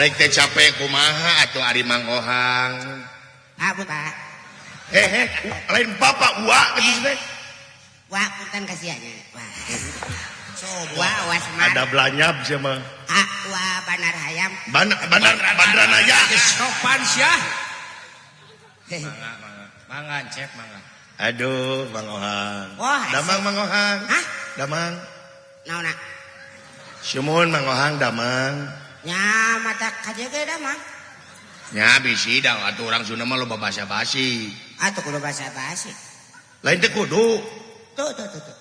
Rek teh capek kumaha atuh ari Mang Ohang. Ah, Pak. Hehe, lain bapak wa geus teh. Wa punten kasihannya. Wa. Wa wa semar. Ada belanyab sia mah. Ah, wa banar hayam. Banar bandranaya. Sopan sia. Mangga, mangga. Mangga cep mangga. Aduh, Mang Ohang. Wah, damang Mang Ohang. Hah? Damang. Naonna? Sumun Mang Ohang damang. Nya mata kajege damang. Nya bisi da atuh urang Sunda mah loba basa-basi. Atuh kudu basa-basi. Lain teh kudu. Tuh tuh tuh tuh.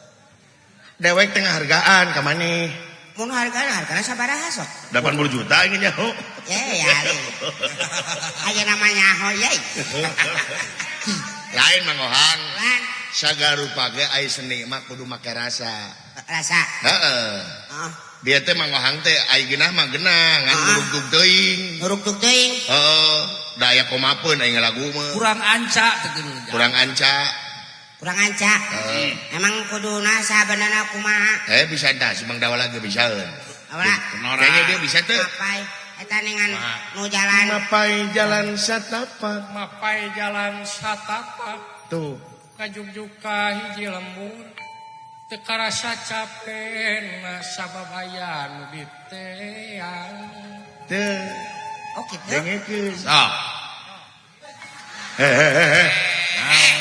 Dewek teh ngahargaan ka maneh. Mun hargana hargana sabaraha sok? 80 juta ini nyaho. Ye ya. Aya namanya nyaho ye. Lain Mang Ohang. Lain. Sagarupa ge ai seni mah kudu make rasa. Rasa. Heeh. Heeh. Dia teh Mang Ohang teh ai geunah mah geunah ngan ngurugtug teuing. Ngurugtug teuing. Heeh, da aya komapeun ai ngalagu mah. Kurang anca teh kudu. Kurang anca. Kurang anca. Emang kuduna sabenerna kumaha? Bisa tah si Mang Dawa lagi bisaeun. Awala. Kayaknya dia bisa teh. Mapai eta ningan nu jalan. Mapai jalan satapak. Mapai jalan satapak. Tuh. Kajugjuk ka hiji lembur. Teu karasa capena sabab aya nu diteang. Teu. Oh kitu. Dengekeun. Sok. Hehehe.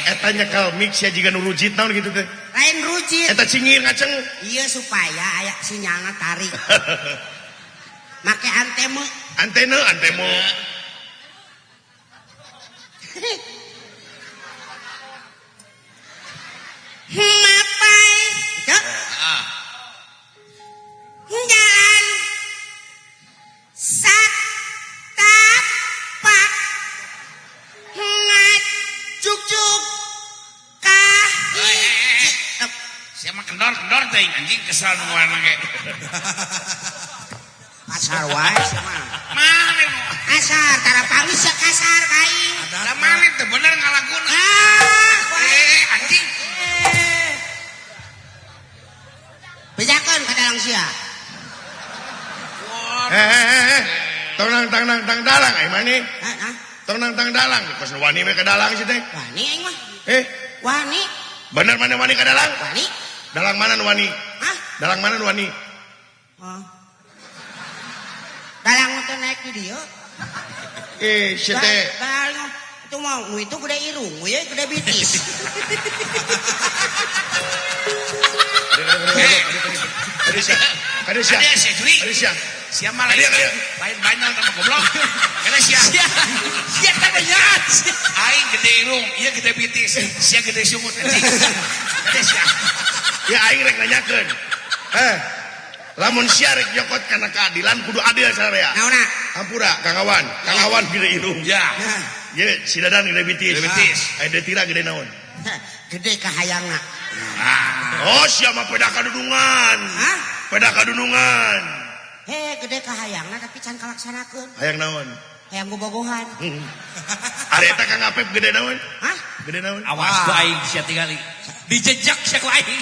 Eta nyekal mix ya jiga nu rujit naon kitu teh. Lain rujit. Eta cingir ngaceng. Iya supaya aya sinyalna tarik. Make antema. Antena antema. Mapai jalan satapak ngajuk-juk kahiji. Siapa kendor-kendor teuing anjing kesal nu warna ge. Kasar wae sama. Mane nu kasar tara panggih kasar ka aing. Da mane teu bener ngalaguna. Ah, anjing. Bejakeun ka dalang sia. Hehehe. Tong nang tang tang dalang ai mane? Heeh. Tong nang tang dalang kos wani we ka dalang si teh. Wani aing mah. Wani. Bener mana wani ka dalang? Wani. Dalang mana nu wani? Hah? Dalang mana nu wani? Oh. Dalang teh naik di dieu. Si teh. Dalang itu mau nu itu gede irung, we gede bitis. Kade sia. Kade sia. Kade sia, Juri. Kade sia. Sia mah lain. Lain banyol sama goblok. Kade sia. Sia kadenya. Aing gede irung, ieu gede bitis, sia gede sungut anjing. Kade sia. Ya aing rek nanyakeun. Lamun sia rek nyokot kana keadilan kudu adil sararea. Naonna? Hampura Kang Awan. Kang Awan gede irung. Ya. Ye si Dadan gede bitis. Gede bitis. Aya Detira gede naon? Gede kahayangna. Oh, sia mah peda kadudungan. Hah? Peda kadudungan. He, gede kahayangna tapi can kalaksanakeun. Hayang naon? Hayang bobogohan. Ari eta Kang Apep gede naon? Hah? Gede naon? Awas ku aing sia tingali. Dijejak sia ku aing.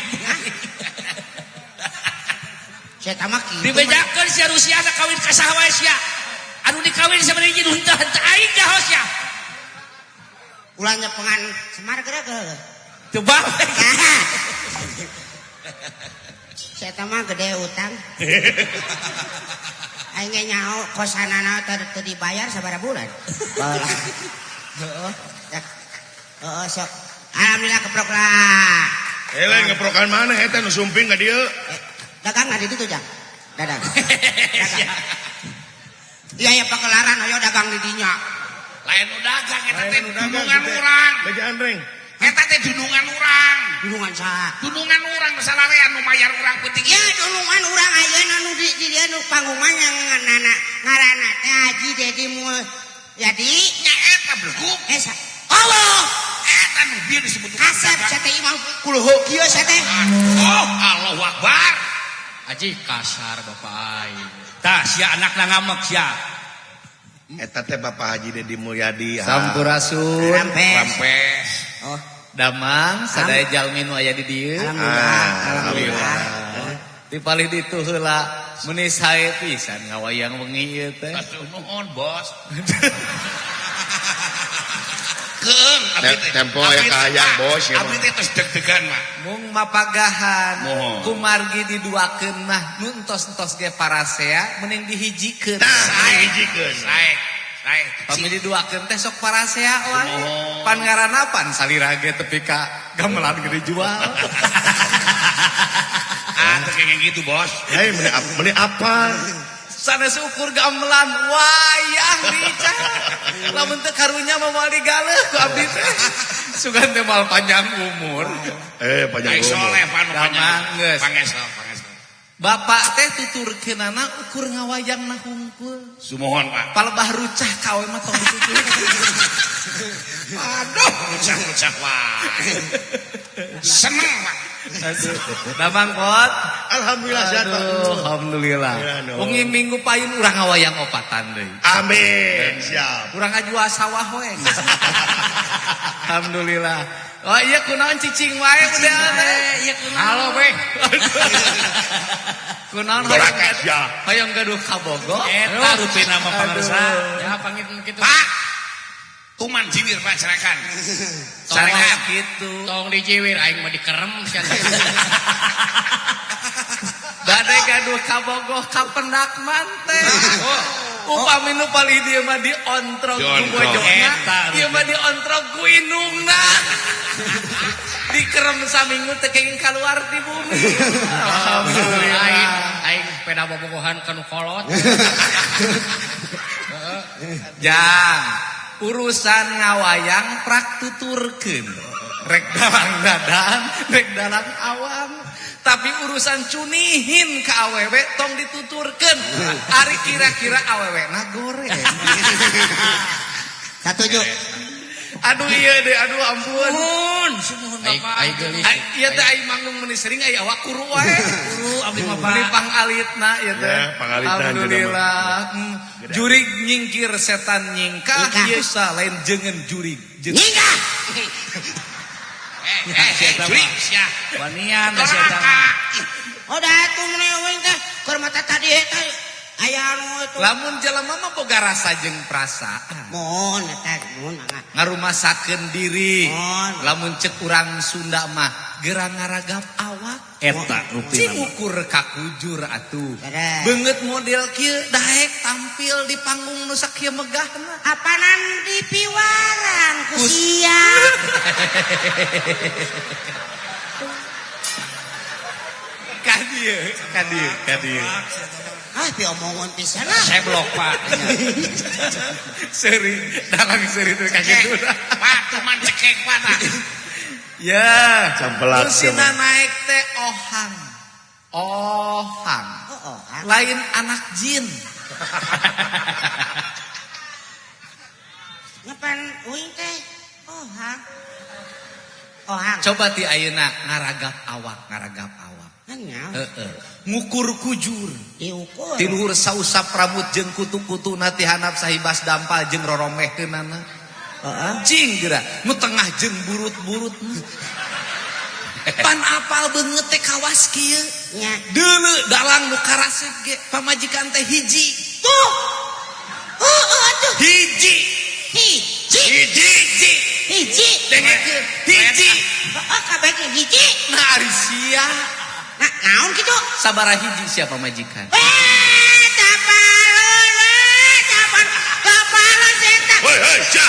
Sia mah kitu. Dibejakeun sia Rusia kawin ka saha wae sia. Anu dikawin sabariji nu henteu henteu aing jaho sia. Ulah nyepengan Semar geura-geura. Teu bae. Sia mah gede utang. Aing ge nyaho kosanana teu dibayar sabaraha bulan. Balah. Heeh. Heeh sok. Alhamdulillah keprok lah. Lain ngeprokan mana eta nu sumping ka dieu? Dagang di ditu jang. Dagang. Dagang. Iya ya pagelaran ayo dagang di dinya. Lain nu dagang eta teh dunungan urang. Bejaan reng. Eta teh dunungan urang. Dunungan saha? Dunungan urang salarean nu mayar urang peuting. Ya dunungan urang ayeuna nu di dieu nu panggungan yang nana ngaranna teh Haji Dedi Mulyadi. Nya eta beleguk. Allah. Eta nu bieu disebut kasep sia teh imah kuluhu kieu sia teh. Oh, Allahu Akbar. Haji kasar bapak aing. Tah sia anakna ngamek sia. Eta teh Bapak Haji Dedi Mulyadi. Sampurasun. Rampes. Oh, Damang sadaya jalmi nu aya di dieu. Alhamdulillah. Alhamdulillah. Di palih ditu heula meuni sae pisan ngawayang wengi ieu teh. Atuh nuhun, Bos. Keung abdi teh. Tempo aya kahayang, Bos. Abdi teh tos deg-degan mah. Mung mapagahan kumargi diduakeun mah nu entos-entos ge parasea mending dihijikeun. Tah, dihijikeun. Sae. Sae. Pami diduakeun teh sok parasea wae. Pan ngaranna pan salira ge tepi ka gamelan ge dijual. Ah, teu kayak gitu, Bos. Hei, meuni apa? Sanes ukur gamelan wayang dica. Lamun teu karunya mah moal digaleuh ku abdi teh. Sugan teh moal panjang umur. Panjang umur. Soleh panu panjang. Pangesel, pangesel. Bapak teh tuturkeunana ukur ngawayangna hungkul. Sumuhun, Pak. Palebah rucah ka we mah tong dituturkeun. Aduh, rucah-rucah wae. Seneng, Pak. Aduh, Damang pot. Alhamdulillah sehat, Pak. Alhamdulillah. Wengi minggu payun urang ngawayang opatan deui. Amin, siap. Urang ngajual sawah we. Alhamdulillah. Oh iya kunaon cicing wae udah teh. Iya kunaon. Halo weh. Kunaon hoyong gaduh kabogo. Eta rupina mah pangarsa. Ya pangit kitu. Pak. Tuman jiwir Pak cerakan. Cerakan kitu. Tong dijiwir aing mah dikerem sia. Bade gaduh kabogoh kapendak man teh. Upami nu palih dieu mah diontrog ku bojona, ieu mah diontrog ku indungna. Dikerem saminggu teu kenging kaluar di bumi. Alhamdulillah. Aing peda bobogohan ka nu kolot. Jang, urusan ngawayang prak tuturkeun. Rek dalang dadan, rek dalang awang. Tapi urusan cunihin ke awewe tong dituturkeun. Ari kira-kira awewe na goreng. Satuju. Aduh iya deh, aduh ampun. Nuhun, sumuhun Bapak. Ai geulis. Ieu teh ai manggung meuni sering ai awak kuru wae. Kuru abdi mah Pak. Meuni pangalitna ieu teh. Alhamdulillah. Jurig nyingkir setan nyingkah ieu lain jeungeun jurig. Nyingkah. Jurig sia. Wanian sia eta. Oh da atuh mun eueuh teh keur mata tadi eta aya anu itu. Lamun jelema mah boga rasa jeung perasaan. Mohon eta mohon mangga. Ngarumasakeun diri. Lamun cek urang Sunda mah geura ngaragap awak. Eta rupina. Cing ukur kakujur atuh. Beungeut model kieu daek tampil di panggung nu sakieu megahna. Apanan di piwarang ku sia. Kadieu, kadieu, kadieu. Ah, piomongan pisan lah. Seblok, Pak. Seri, dalang seri teh ka kitu. Pak, cuman cekek, Pak. Ya, campelak. Usina naik teh ohang. Ohang. Oh, ohang. Lain anak jin. Ngepan uing teh ohang. Ohang. Coba ti ayeuna ngaragap awak, ngaragap awak. Heeh. Ngukur kujur. Diukur. Ti luhur sausap rambut jeung kutu-kutuna ti handap sahibas dampal jeung roromehkeunana. Heeh. Cing geura nu tengah jeung burut-burutna. Pan apal beungeut teh kawas kieu. Nya. Deuleu dalang nu karasep ge pamajikan teh hiji. Tuh. Heeh atuh. Hiji. Hiji. Hiji. Hiji. Hiji. Dengekeun. Hiji. Heeh kabeh ge hiji. Nah ari sia. Nah, naon kitu? Sabaraha hiji sia pamajikan? Eh, tapalon, tapalon eta. Hoi, hoi, sia.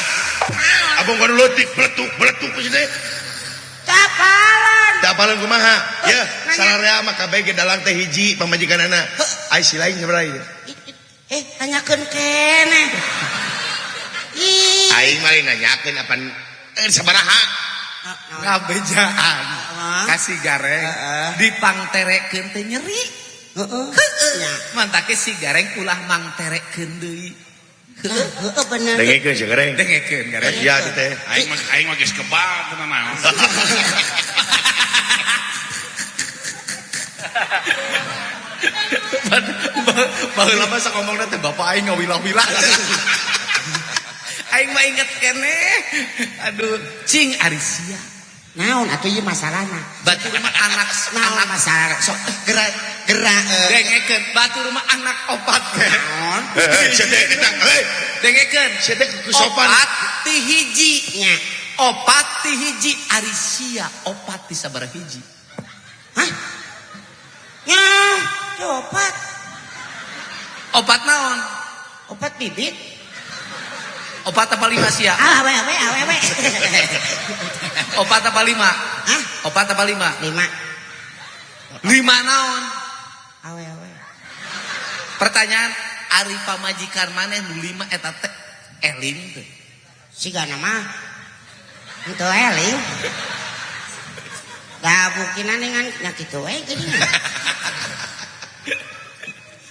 Abang kono leutik beletuk, beletuk ku teh. Tapalon. Tapalon kumaha? Ya, sararea mah kabeh ge dalang teh hiji pamajikanana. Ai si lain sabaraha ieu? Tanyakeun keneh. Ih. Aing mah nanyakeun apan sabaraha? Ngabejaan. Kasih Gareng dipangterekeun teh nyeri. Heeh. Mantake si Gareng ulah mangterekeun deui. Heeh bener. Dengekeun si Gareng. Dengekeun Gareng. Iya teh. Aing mah geus kebal teu naon. Baheula mah sok ngomongna teh bapak aing ngawilah-wilah. Aing mah inget keneh. Aduh, cing ari sia. Naon atuh ieu masalahna? Batur mah anak naon masalah sok gerak gerak dengekeun batur mah anak opat. Naon? Sia teh eta heuy. Dengekeun sia teh kusopan. Opat ti hiji nya. Opat ti hiji ari sia opat ti sabaraha hiji? Hah? Nya, opat. Opat naon? Opat bibit. Opat apa lima sia? Ah, awe awe awe. Opat apa lima? Hah? Opat apa lima? Lima. Lima naon? Awe awe. Pertanyaan ari pamajikan maneh nu lima eta teh eling teh. Sigana mah henteu eling. Da bukinan dengan nya kitu we geuning.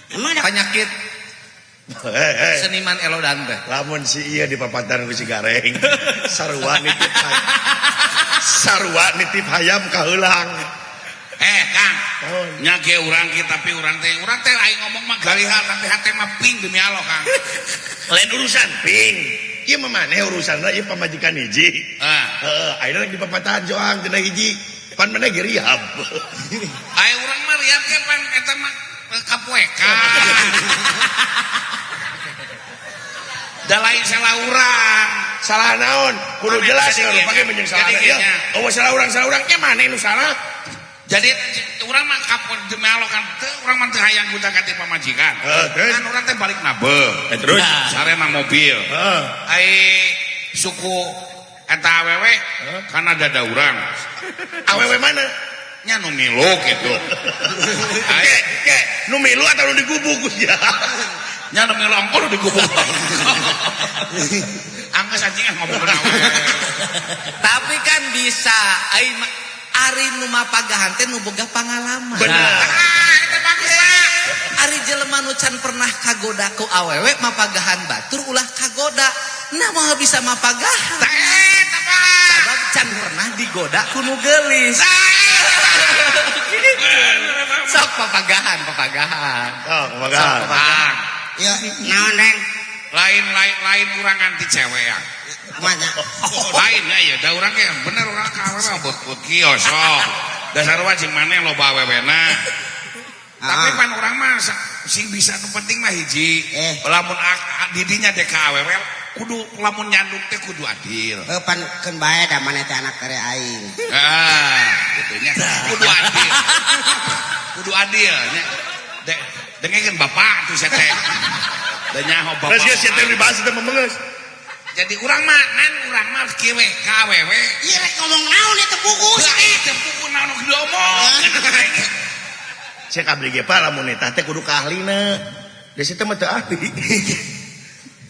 Emang ada penyakit seniman elodan teh. Lamun si ieu dipapatan ku si Gareng. Sarua nitip hayam. Sarua nitip hayam kaheulang. Kang. Nya ge urang ki tapi urang teh aing ngomong mah galiha tapi hate mah ping demi Allah, Kang. Lain urusan ping. Ieu mah maneh urusanna ieu pamajikan hiji. Heeh, ayeuna rek dipapatahan joang cenah hiji. Pan maneh ge rihab. Aya urang mah rihab ge pan eta mah kapoekan. Da lain salah urang. Salah naon? Kudu jelas ya rupake menjeng salah. Ya, eueuh salah urang nya maneh nu salah. Jadi urang mah kapon demi Allah kan teu urang mah teu hayang gonta-ganti pamajikan. Kan urang teh balik nabeuh. Terus sarena mobil. Heeh. Ai suku eta awewe kana dada urang. Awewe mana? Nya nu milu kitu. Ai ke nu milu atau nu digubuk ya. Nya nu milu ongkoh nu digubuk. Anggeus anjing ngomong awewe. Tapi kan bisa ai ari nu mapagahan teh nu boga pangalaman. Bener. Eta bagus lah. Ari jelema nu can pernah kagoda ku awewe mapagahan batur ulah kagoda. Nah moal bisa mapagahan. Tah eta mah. Sabab can pernah digoda ku nu geulis. Sok papagahan, papagahan. Oh, papagahan. Ya, naon Reng? Lain urang anti cewek ya. Mana? Lain ya, da urang ge bener urang ka awewe mah beut kieu sok. Da sarua jeung maneh loba awewena. Tapi pan urang mah sing bisa nu penting mah hiji. Lamun didinya dek ka awewe kudu lamun nyandung teh kudu adil. Heuh pan keun bae da maneh teh anak tere aing. Ah, kitu nya. Kudu adil. Kudu adil nya. Dengekeun bapak tuh sia teh. Da nyaho bapak. Geus sia teh dibahas teh memengeus. Jadi urang mah ngan urang mah kieu we ka awewe. Ieu rek ngomong naon eta buku sih. Teh buku naon nu diomong. Cek abdi ge pa lamun eta teh kudu ka ahlina. Da sia teh mah teu ahli.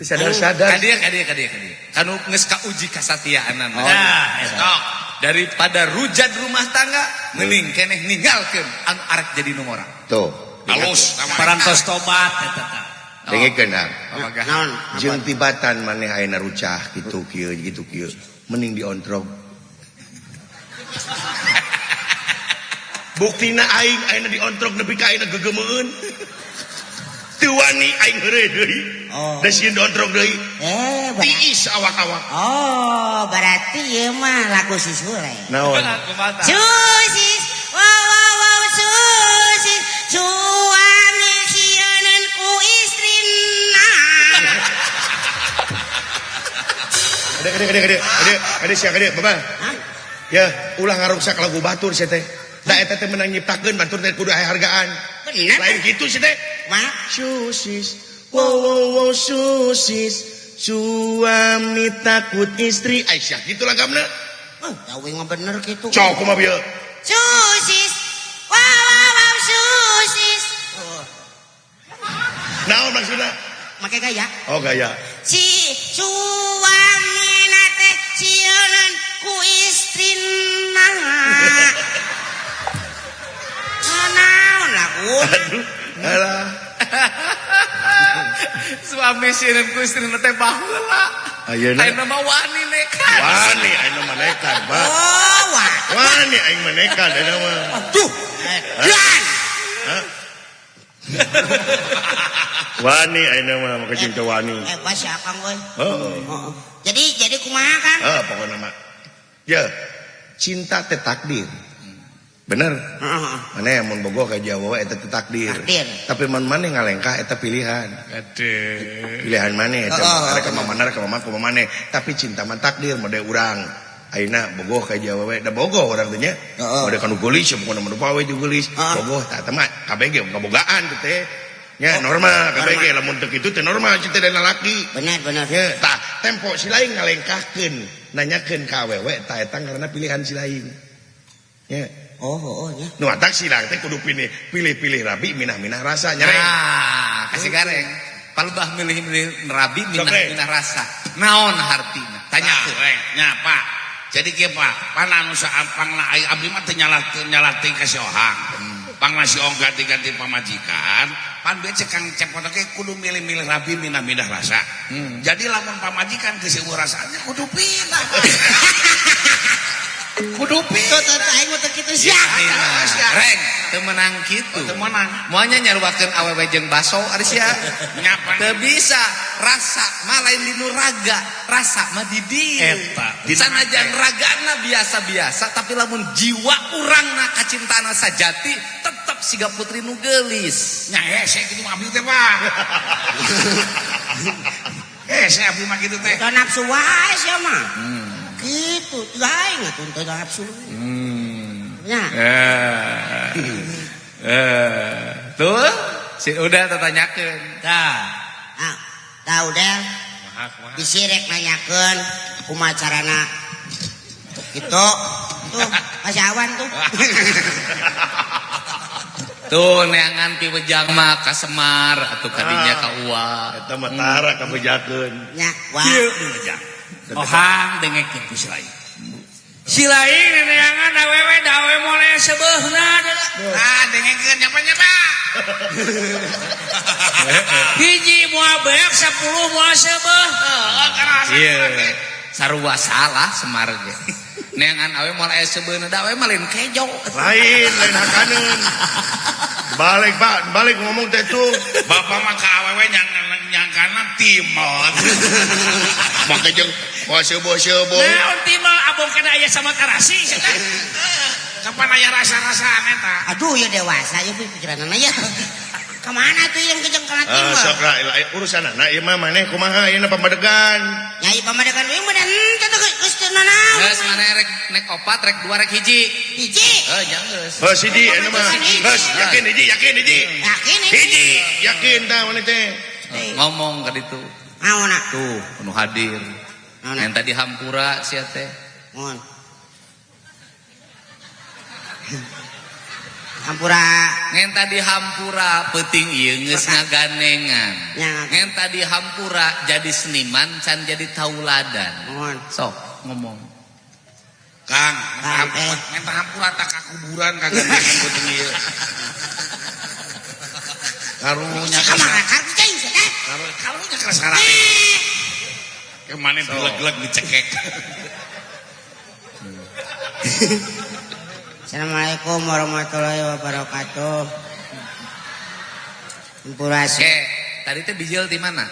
Sadar-sadar. Ka dieu. Kanu geus kauji kasatiaanna. Nah, eta. Daripada rujad rumah tangga mending keneh ninggalkeun anu arek jadi nu ngora. Tuh. Halus parantos tobat eta tah. Dengekeun ah. Naon? Jeung tibatan maneh ayeuna rucah kitu kieu kitu kieu. Mending diontrog. Buktina aing ayeuna diontrog nepi ka ayeuna gegemeun. Teu wani aing heureuy deui. Da sieun diontrog deui. Tiis awak-awak. Oh, berarti ieu mah lagu si Sule. Naon? Susis, wow wow wow susis, suami sieuneun ku istrina. Ada sia kade, Bapak. Hah? Ya, ulah ngaruksak lagu batur sia teh. Da eta teh menang nyiptakeun batur teh kudu aya hargaan. Bener. Lain kitu sia teh. Ma? Susis, wow wow wow susis, suami takut istri. Aisyah kitu lagamna. Oh, aing mah bener kitu. Cok kumaha bieu? Susis, wow wow wow susis. Oh. Naon maksudna? Make gaya. Oh gaya. Si suamina teh sieunan ku istrina. Naon lagu? Aduh, alah. Suami sieun ku istrina teh baheula. Ayeuna. Ayeuna mah wani nekat. Wani ayeuna mah nekat, Pak. Oh, wah. Wani aing mah nekat ayeuna mah. Aduh. Edan. Hah? Wani ayeuna mah maka jeung teu wani. Hebat si Akang euy. Heeh. Jadi kumaha Kang? Heeh, pokona mah. Ya, cinta teh takdir. Bener. Heeh. Mana mun bogoh ka Jawa eta teh takdir. Takdir. Tapi mun maneh ngalengkah eta pilihan. Aduh. Pilihan maneh eta rek ka mana rek ka mama kumaha maneh. Tapi cinta mah takdir mode urang. Ayeuna bogoh ka Jawa we da bogoh urang teh nya. Mode kanu geulis pokona mah pawe jeung geulis. Bogoh tah eta mah kabeh ge kabogaan teh teh. Nya normal kabeh ge lamun teu kitu teh normal cinta dan lalaki. Bener bener. Nya tah tempo si lain ngalengkahkeun nanyakeun ka awewe tah eta karena pilihan si lain. Nya. Oh, oh, ya. Nu atak silang teh kudu pilih-pilih rabi minah-minah rasa nyereng. Nah, kasih gareng. Palebah milih-milih rabi minah-minah rasa. Naon hartina? Tanyakeun. Reng, nya Pak. Jadi kieu Pak, pan anu sampangna ai abdi mah teu nyalah teuing ka si Ohang. Pangna si Ohang ganti-ganti pamajikan, pan bieu cek Kang Cepot ge kudu milih-milih rabi minah-minah rasa. Jadi lamun pamajikan geus eueuh rasanya kudu pindah. Kudu pindah. Tuh aing mah teu kitu sia. Reng, teu meunang kitu. Teu meunang. Moalnya nyaruakeun awewe jeung baso ari sia. Nyapa? Teu bisa. Rasa mah lain dinu raga, rasa mah di dieu. Eta. Sanajan ragana biasa-biasa tapi lamun jiwa urangna kacintana sajati tetep siga putri nu geulis. Nya hese kitu mah abdi teh, Pak. Hese abdi mah kitu teh. Teu nafsu wae sia mah. Gitu, aing atuh teu nafsu. Nya. Tuh, si udah tatanyakeun. Tah. Ah, tah udah. Bisi rek nanyakeun kumaha carana. Gitu. Tuh, masih awan tuh. Tuh neangan piwejang mah ka Semar atuh kadinya ka Uwa. Eta mah tara kabejakeun. Nya, wah. Ohang dengekeun ku si lain. Si lain neangan awewe da awewe moal seubeuhna. Ah, dengekeun nyapa-nyapa. Hiji moal beak 10 moal seubeuh. Heeh, karasa. Iya. Sarua salah Semar ge. Neangan awe moal aya seubeuhna da awe mah lain kejo. Lain, lain hakaneun. Balik, Pak, balik ngomong teh tuh. Bapak mah ka awewe nyangkana timel. Make jeung moal seubeuh-seubeuh. Naon timel abong kana aya sama karasi sia teh. Kapan aya rasa-rasaan eta? Aduh ya dewasa ya pikiranana ya. Kemana tuh yang kejeng kana timel? Sok lah urusan anak ieu mah maneh kumaha ayeuna pamadegan. Nya ieu pamadegan ieu mah henteu teh geus teu nanaon. Geus maneh rek nek opat rek dua rek hiji. Hiji. Heuh nya geus. Heuh siji ayeuna mah. Geus yakin hiji, yakin hiji. Yakin hiji. Yakin tah maneh teh. Ngomong ka ditu. Naonna? Tuh anu hadir. Yang tadi hampura sia teh. Mohon. Hampura. Ngen tadi hampura peuting ieu geus ngaganengan. Ngen tadi hampura jadi seniman can jadi tauladan. Mohon. Sok ngomong. Kang, ngen hampura tak ka kuburan kagandengan peuting ieu. Karunya karunya keras karang. Kemana dileg-leg dicekek. Assalamualaikum warahmatullahi wabarakatuh. Hampura. Tadi teh bijil di mana?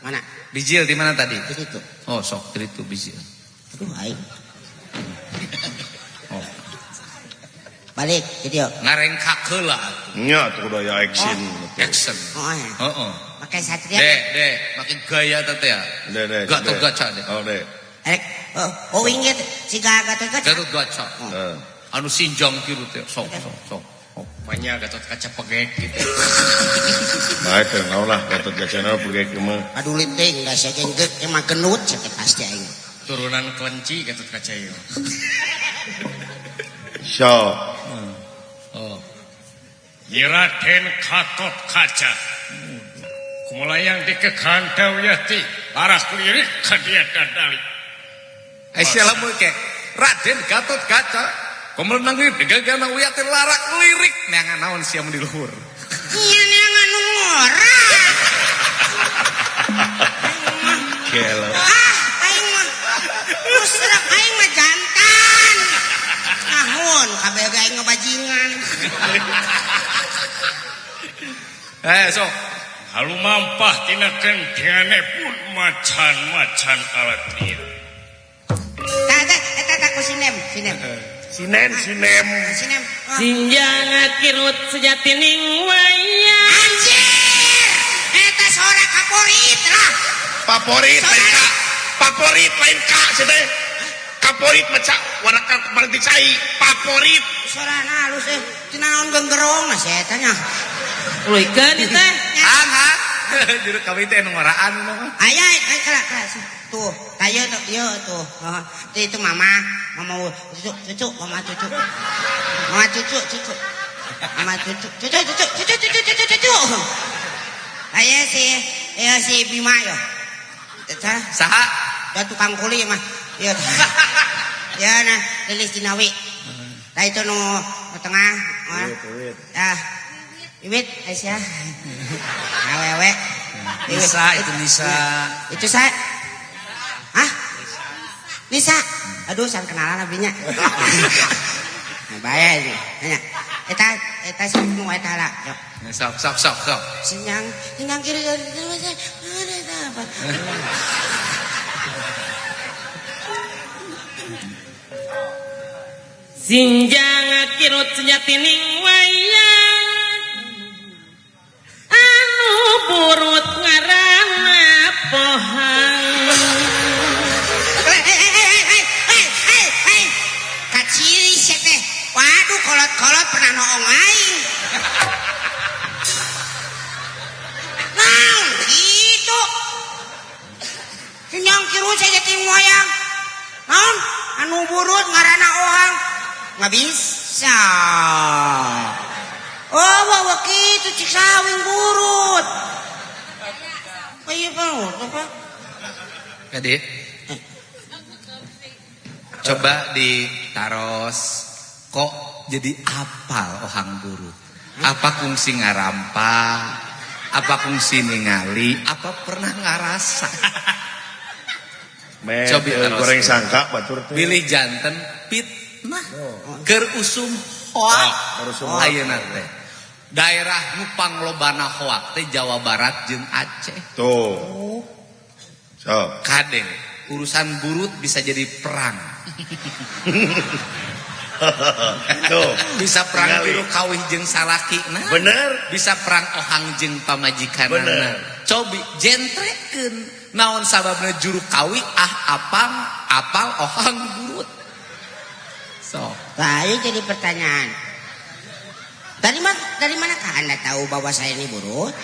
Mana? Bijil di mana tadi? Di situ. Oh, sok di situ bijil. Aduh, aing. Oh. Balik jadi yuk. Ngarengkak heula atuh. Nya atuh kudu aya action. Oh, action. Oh, ya. Heeh. Pakai satria. Dek, dek, makin gaya teh ya. Dek, dek. Gatot Gaca deh. Oh, dek. Erek, oh inget siga Gatot Kaca. Gatot Kaca. Heeh. Anu sinjang kieu teh, sok sok sok. Oh, banyak Gatot Kaca pegek gitu. Baik, teh naon lah Gatot Kaca pegek mah. Aduh liting da sia jeung geuk emang genut sia pasti aing. Turunan kelenci Gatot Kaca ieu. Sok. Oh. Raden Gatot Kaca. Kumalayang di kekantau yati larak lirik ka dia dadali. Aisyah lamun ke Raden Gatot Kaca kumelenang gegana wiyati larak lirik neangan naon sia mun di luhur. Nya neangan nu ngora. Gelo. Ah, aing mah. Terus terang aing mah jantan. Ahun kabeh ge aing ngebajingan. Sok. Halu mampah tina kentengane pun macan-macan alat ieu. Tah tah eta tah ku sinem, sinem. Sinem, sinem. Sinem. Sinjang kirut sejati ning wayang. Anjir! Eta sora kaporit lah. Favorit lain ka. Favorit lain ka sia teh. Kaporit maca warna berarti cai. Favorit. Sorana halus eh. Tina naon genggerong sia eta nya. Leuikeun ieu teh. Hang hang. Juru kawin teh nu ngoraan mah. Aya kala kala tuh, tah ieu tuh, ieu tuh. Heeh. Itu mama, mama cucu, cucu, mama cucu. Mama cucu, cucu. Mama cucu, cucu, cucu, cucu, cucu, cucu, cucu. Aya si, ieu si Bima yo. Eta saha? Da tukang kuli mah. Ieu. Ya nah, Lilis Jinawi. Tah itu nu tengah. Wiwit. Ah. Wiwit Aisyah. Awewe. Nisa itu Nisa. Itu saya. Hah? Nisa. Aduh, san kenalan abinya. Nah, bahaya ini. Nanya. Eta eta sing nu eta lah. Sok sok sok sok. Sinyang, sinyang kiri ada apa? Sinjang kirut sejati ning wayang. Anu burut ngaranna pohang. Hei, kaciri sia teh. Waduh, kolot-kolot pernah noong aing. Naon gitu. Sinyang kirut sejati ning wayang. Naon? Anu burut ngaranna ohang. Nggak bisa. Oh, wah gitu cik sawing burut. Iya banget apa? Kade. Coba ditaros kok jadi apal ohang burut. Apa kungsi ngarampa? Apa kungsi ningali? Apa pernah ngarasa? Coba goreng sangka batur teh. Bilih janten fitnah. Keur usum hoak. Ayeuna teh. Daerah nu panglobana hoak teh Jawa Barat jeung Aceh. Tuh. So. Kade urusan burut bisa jadi perang. Tuh. Bisa perang biru kawih jeung salaki nah. Bener. Bisa perang ohang jeung pamajikanana. Bener. Cobi jentrekeun naon sababna juru kawi ah apang apal ohang burut. So. Nah, ini jadi pertanyaan. Dari manakah Anda tahu bahwa saya ini burut?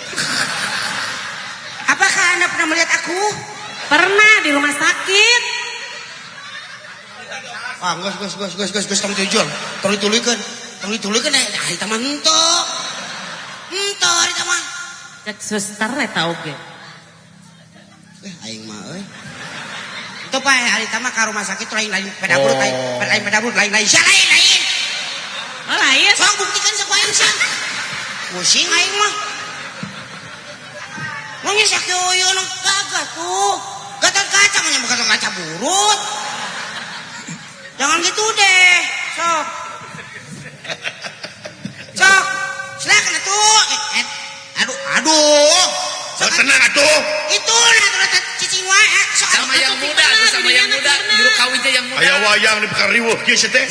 Apakah Anda pernah melihat aku? Pernah di rumah sakit. Ah, geus tong jujur. Tong dituluykeun. Tong dituluykeun ah eta mah henteu. Henteu eta mah. Cek suster eta oge. Aing mah euy. Henteu pae ari eta mah ka rumah sakit lain lain peda burut lain, lain peda burut lain lain sia lain lain. Oh lain. Sok buktikan sok aing sia. Pusing aing mah. Mun nya sakieu nu gagah tuh. Gatot kaca mah nya gatot kaca burut. Jangan gitu deh. Sok. Sok. Silakan atuh. Aduh, aduh. Sok tenang atuh. Itu nah cicing wae. Sok sama yang muda tuh, sama yang muda. Juru kawinnya yang muda. Aya wayang di pekariweuh kieu sia teh.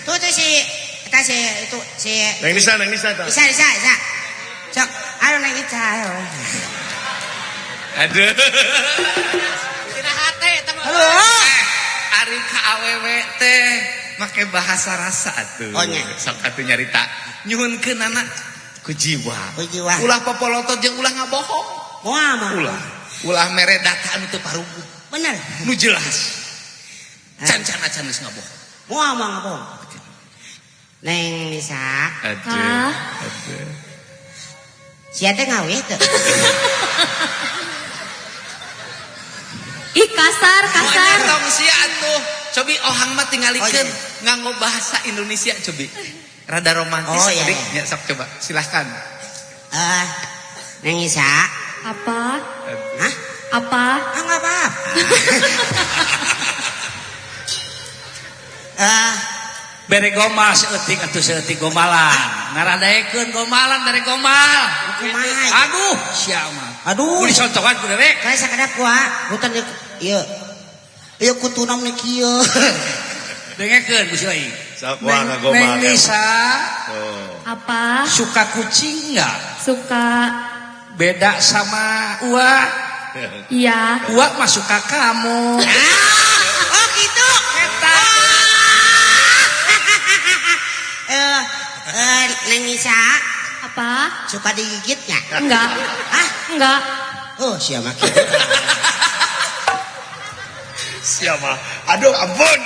Tuh tuh si eta si itu si Neng Nisa, Neng Nisa tah. Bisa, bisa, bisa. Sok, ayo Neng Ica, ayo. Aduh. Tina hate eta mah. Aduh. Ari ka awewe teh make bahasa rasa atuh. Oh nya. Sok atuh nyarita nyuhunkeunana ku jiwa. Ku jiwa. Ulah popolotot jeung ulah ngabohong. Moal mah. Ulah. Ulah mere data anu teu paruguh. Bener. Nu jelas. Can-can acan geus ngabohong. Moal mah ngabohong. Neng Nisa. Aduh. Aduh. Sia teh ngawih teu? Ih kasar, kasar. Tong sia atuh. Cobi ohang mah tingalikeun nganggo bahasa Indonesia cobi. Rada romantis. Oh iya. Ya sok coba, silahkan. Neng Isa. Apa? Hah? Apa? Ah, enggak apa-apa. Bere gomal seeutik atuh seeutik gomalan. Ngaradaekeun gomalan bere gomal. Kumaha? Aduh, sia mah. Aduh. Kudu dicontohan ku dewek. Kayak sakadap ku hutan ieu. Ieu kutuna meni kieu. Dengekeun ku si lain. Sok wah ngagomal. Neng Nisa. Apa? Suka kucing enggak? Suka. Beda sama Ua. Iya. Ua mah suka kamu. Oh gitu. Eta. Neng Nisa. Apa? Suka digigit nggak? Enggak. Hah? Enggak. Oh siapa gitu. Siapa? Aduh ampun.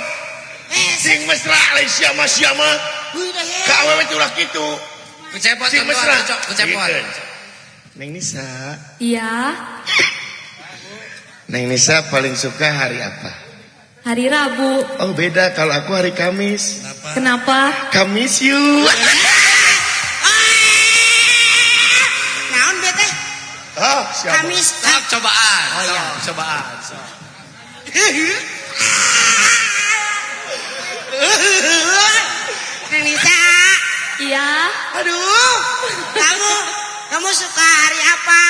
Sing mesra lain siapa siapa. Ka awewe teh ulah kitu. Kucepot sing mesra. Kucepot. Neng Nisa. Iya. Neng Nisa paling suka hari apa? Hari Rabu. Oh beda kalau aku hari Kamis. Kenapa? Kamis you. Naon bete? Ah, siapa? Kamis. Sok cobaan. Oh iya. Sok cobaan. Sok. Neng Nisa. Iya. Aduh. Kamu suka hari apa?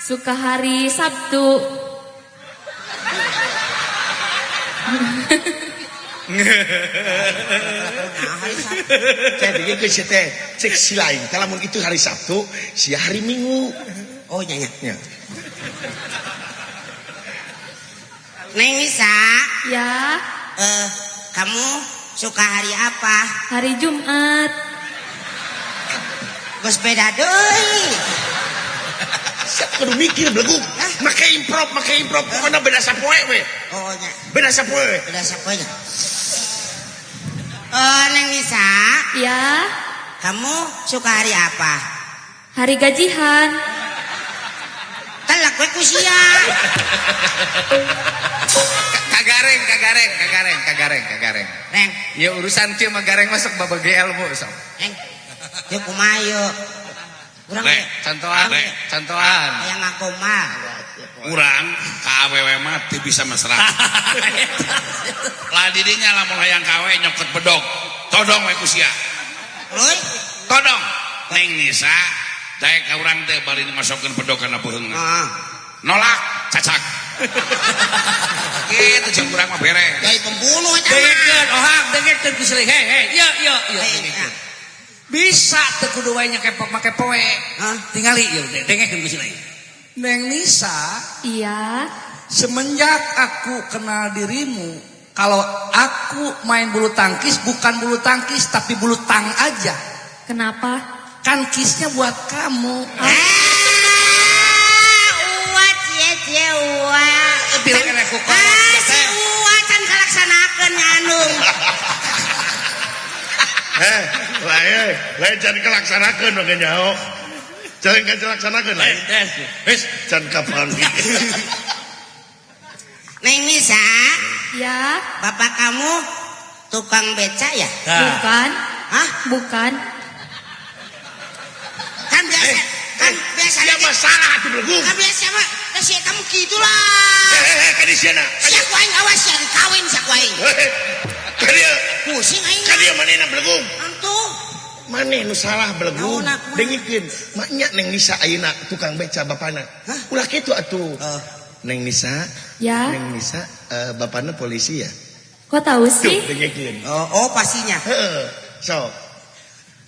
Suka hari Sabtu. Saya pikir ke si teh, cek si lain. Kalau itu hari Sabtu, si hari Minggu. Oh nyanyi. Ya. Neng Nisa. Ya. Kamu suka hari apa? Hari Jumat. Geus beda deui. Siap kudu mikir belegu. Make improv, pokoknya beda sapoe we. Oh nya. Beda sapoe we. Beda sapoe nya. Neng Nisa. Ya. Kamu suka hari apa? Hari gajian. Telak we ku sia. Kagareng. Reng. Ya urusan kieu mah gareng masuk babagi ilmu sok. Reng. Ieu kumaha ieu? Urang contohan, contohan. Aya ngagomal. Urang ka awewe mah teu bisa mesra. Lah didinya lamun hayang kawe nyokot bedog. Todong we ku sia. Luy, todong. Neng Nisa daek ka urang teh bari masokkeun bedog kana beuheungna. Heeh. Nolak, cacak. Kitu jeung urang mah beres. Jadi pembunuh eta mah. Dengekeun ohang, dengekeun ku silih. Hei, hei, ieu ieu ieu. Bisa teu kudu wae nyakepok make poe. Hah? Tingali ieu teh, dengekeun ku silih. Neng Nisa. Iya. Semenjak aku kenal dirimu, kalau aku main bulu tangkis bukan bulu tangkis tapi bulu tang aja. Kenapa? Kan kisnya buat kamu. Uwa cie cie uwa. Si uwa can kalaksanakeun nyanung. Lain can kalaksanakeun mah nyaho. Can kalaksanakeun lain. Wis can kapan. Neng Nisa. Ya. Bapak kamu tukang beca ya? Bukan. Hah? Bukan. Kan biasa, kan biasa. Ya masalah atuh belegu. Kan biasa mah, si eta mah kitu lah. Ka di sia na. Sia ku aing awas sia kawin sia ku aing. Ka dieu. Pusing aing. Ka dieu manehna belegu. Antuh. Maneh nu salah belegu. Dengekeun, maknya Neng Nisa ayeuna tukang beca bapana. Ulah kitu atuh. Neng Nisa. Ya. Neng Nisa bapana polisi ya? Kok tahu sih? Tuh, dengekeun. Oh, pastinya. Heeh. So.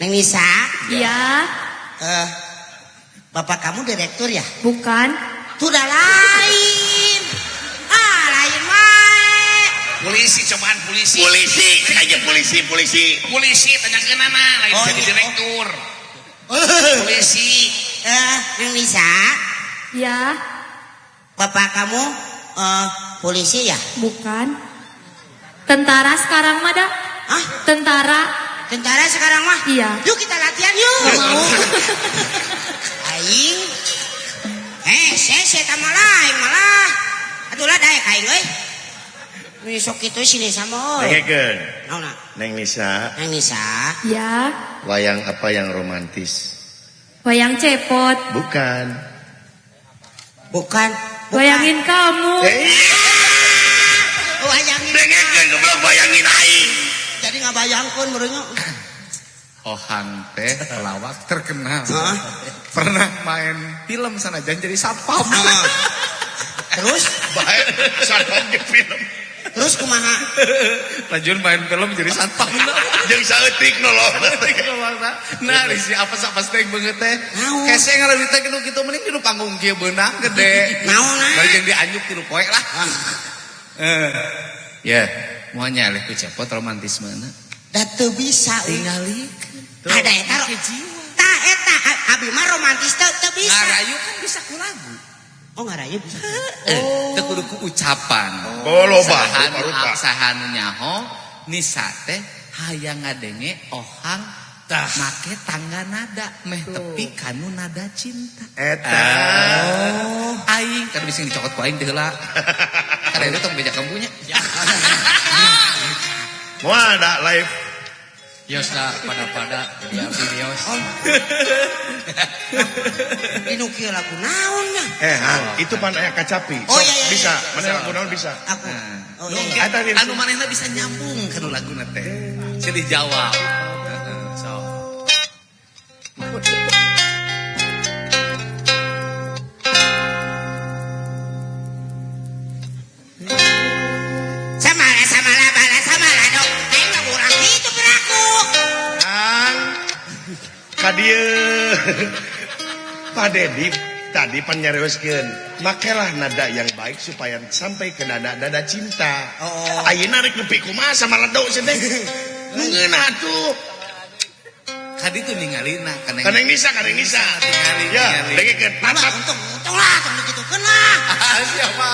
Neng Nisa. Iya. Bapak kamu direktur ya? Bukan. Tuh udah lain. Ah, lain wae. Polisi cobaan polisi. Polisi, aja polisi, polisi. Polisi tanya ke nana, lain jadi direktur. Polisi. Neng Nisa. Ya. Bapak kamu polisi ya? Bukan. Tentara sekarang mah dah. Hah? Tentara. Tentara sekarang mah? Iya. Yuk kita latihan yuk. Gak mau. Aing. Saya malah, aing malah. Atulah daek aing. aing euy. Nu sok kitu si Nisa mah. Dengekeun. Naonna? Neng Nisa. Neng Nisa. Ya. Wayang apa yang romantis? Wayang cepot. Bukan. Bukan. Bayangin kamu. Bayangin. Dengekeun goblok bayangin aing. Jadi ngabayangkeun meureunnya. Ohang teh pelawak terkenal. Pernah main film sanajan jadi satpam. Terus bae satpam di film. Terus kumaha? Lanjut main film jadi satpam. Jeung saeutik nolong. Nah, risi apa apa teh beungeut teh. Hese ngalewi teh nu kitu mending di panggung kieu beunang gede. Naon? Bari jeung dianjuk tilu poe lah. Ya, moal nyaleh ku cepot romantismena. Da teu bisa tingalikeun. Ada eta tah eta abi mah romantis teu bisa. Ngarayu kan bisa ku lagu. Oh ngarayu bisa. Teu kudu ku ucapan. Oh loba rupa-rupa. Saha nu nyaho Nisa teh hayang ngadenge ohang tah make tangga nada meh tepi kanu nada cinta. Eta. Aing kan bisa dicokot ku aing teh heula. Kada itu tong beja kambunya. Moal da live. Yos lah pada-pada jadi abdi Yos. Dinu kieu lagu naon nya? Hang, itu pan aya kacapi. Oh iya iya. Bisa, mana lagu naon bisa. Aku. Oh iya. Anu manehna bisa nyambung kana laguna teh. Silih jawab. Heeh, sok. Samala samala bala samala dok. Aing mah urang kitu peraku. Hang. Ka dieu. Pak Dedi tadi pan nyarioskeun, makelah nada yang baik supaya sampai ke nada-nada cinta. Oh. Ayeuna rek nepi kumaha sama ledo cenah teh. Nu ngeunah atuh. Ka ditu ningalina ka Neng Nisa, ka Neng Nisa. Tingali, Ya, dengekeun tatap. Untung, untung lah, tong dikitukeun lah. Siapa?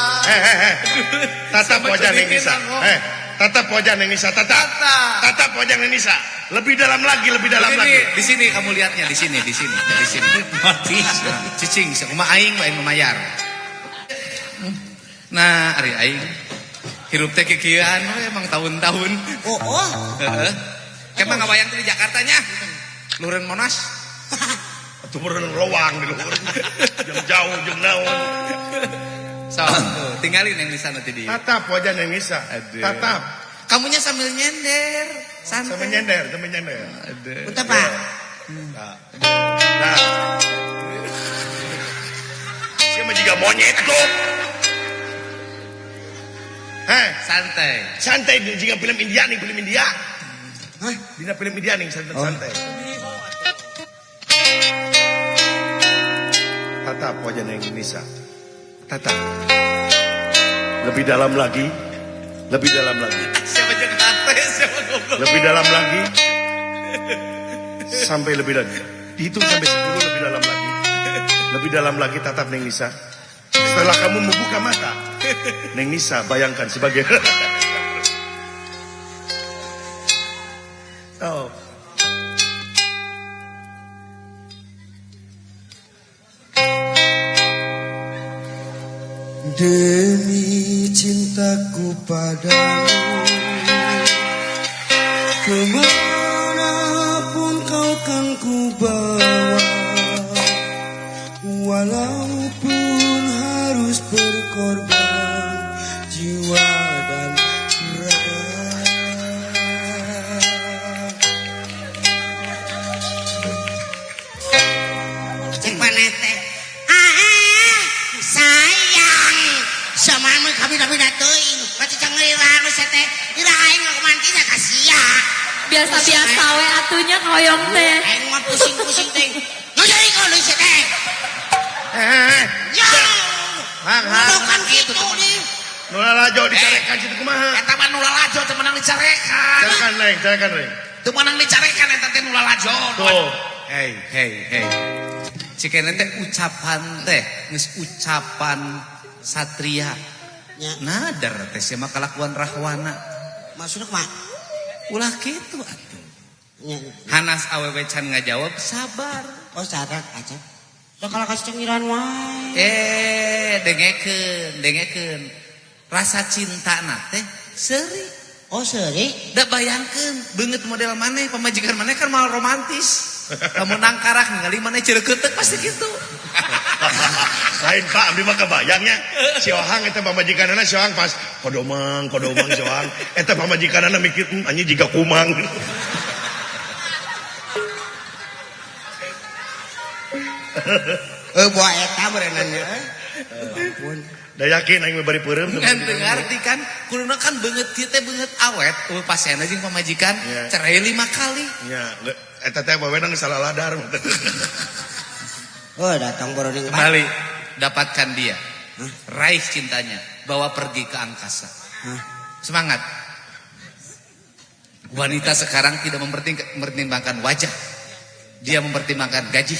Tatap wajah Neng Nisa. Tatap wajah Neng Nisa, tatap. Tatap wajah Neng Nisa. Lebih dalam lagi, lebih dalam lagi. Di sini kamu lihatnya, di sini, di sini, di sini. Mati. Cicing, sakumaha aing lain memayar. Nah, ari aing hirup teh kikieuan we emang tahun-tahun. Oh, oh. Heeh. Kemang ngabayang teh di Jakarta nya. Lureun Monas. Atuh meureun lowang di luhur. Jeung jauh jeung naon. So, tuh, tinggalin yang di sana tadi. Tatap wajah Neng Nisa. Tatap. Kamunya sambil nyender. Santai. Sambil nyender, sambil nyender. Aduh. Bentar, Pak. Nah. Nah. Siapa juga monyet kok. Heh, santai. Santai jika film India nih, film India. Hah? Dina film India nih, santai-santai. Tatap wajah Neng Nisa. Tatap. Lebih dalam lagi. Lebih dalam lagi. Siapa jeung hate, siapa goblok. Lebih dalam lagi. Sampai lebih lagi. Dihitung sampai 10 lebih dalam lagi. Lebih dalam lagi tatap Neng Nisa. Setelah kamu membuka mata, Neng Nisa bayangkan sebagai oh. Demi cintaku padamu, kemanapun kau kan ku bawa, walaupun harus berkorban jiwa dan raga. Cek maneh teh. Sayang. Sama mah kabina-bina teuing. Pati cangeuran we teh. Ira aing mah kumantina ka sia. Biasa-biasa we atunya hoyong teh. Aing mah pusing-pusing teh. Nu jadi kalau si teh. Ya. Hang, hang. Bukan gitu nih. Nu lalajo dicarekan situ kumaha? Eta mah nu lalajo teu meunang dicarekan. Carekan Neng, carekan Neng. Teu meunang dicarekan eta teh nu lalajo. Tuh. Hey, hey, hey. Cikene teh ucapan teh geus ucapan satria. Ya. Nadar teh sia mah kalakuan rahwana. Maksudna kumaha? Ulah kitu atuh. Nya. Hanas awewe can ngajawab sabar. Oh, sabar aja. Da kalau kasih cengiran wae. Dengekeun, dengekeun. Rasa cinta na teh seuri. Oh seuri. Da bayangkeun beungeut model maneh pamajikan maneh kan mal romantis. Lamun nangkarak ningali maneh ceureukeuteuk pasti kitu. Lain Pak, abdi mah kebayangnya. Si Ohang eta pamajikanana si Ohang pas kodomang si Ohang eta pamajikanana mikir anjing jiga kumang. Buah eta berenang nya. Ampun. Da yakin aing bari peureum. Ngan teu ngarti kan, kuduna kan beungeut kieu teh beungeut awet, eueuh pasena jeung pamajikan cerai 5 kali. Nya, eta teh wewenang salah ladar. Oh, datang boroning. Kembali, dapatkan dia. Hah? Raih cintanya, bawa pergi ke angkasa. Hah? Semangat. Wanita sekarang tidak mempertimbangkan wajah. Dia mempertimbangkan gaji.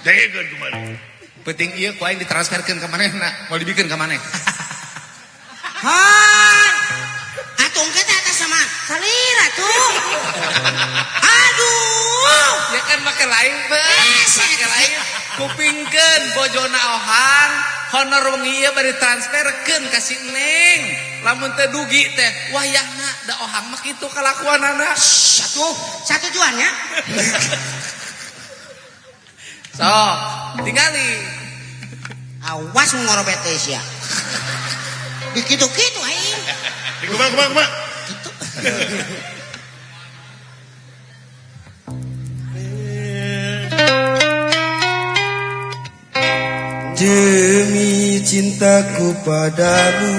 Dengekeun kumaha. Penting ieu ku aing ditransferkeun ka manehna, mau dibikeun ka maneh. Han. Atuh engke teh atas sama salira tuh. Aduh. Ya kan make lain make lain. Kupingkeun bojona Ohang, honor wengi ieu bari transferkeun ka si Neng. Lamun teu dugi teh wayahna da Ohang mah kitu kalakuanana. Satu, satu tujuannya. Sok, tingali. Awas ngorobet teh sia. Dikitu-kitu aing. Kumaha kumaha kumaha. Kitu. Demi cintaku padamu,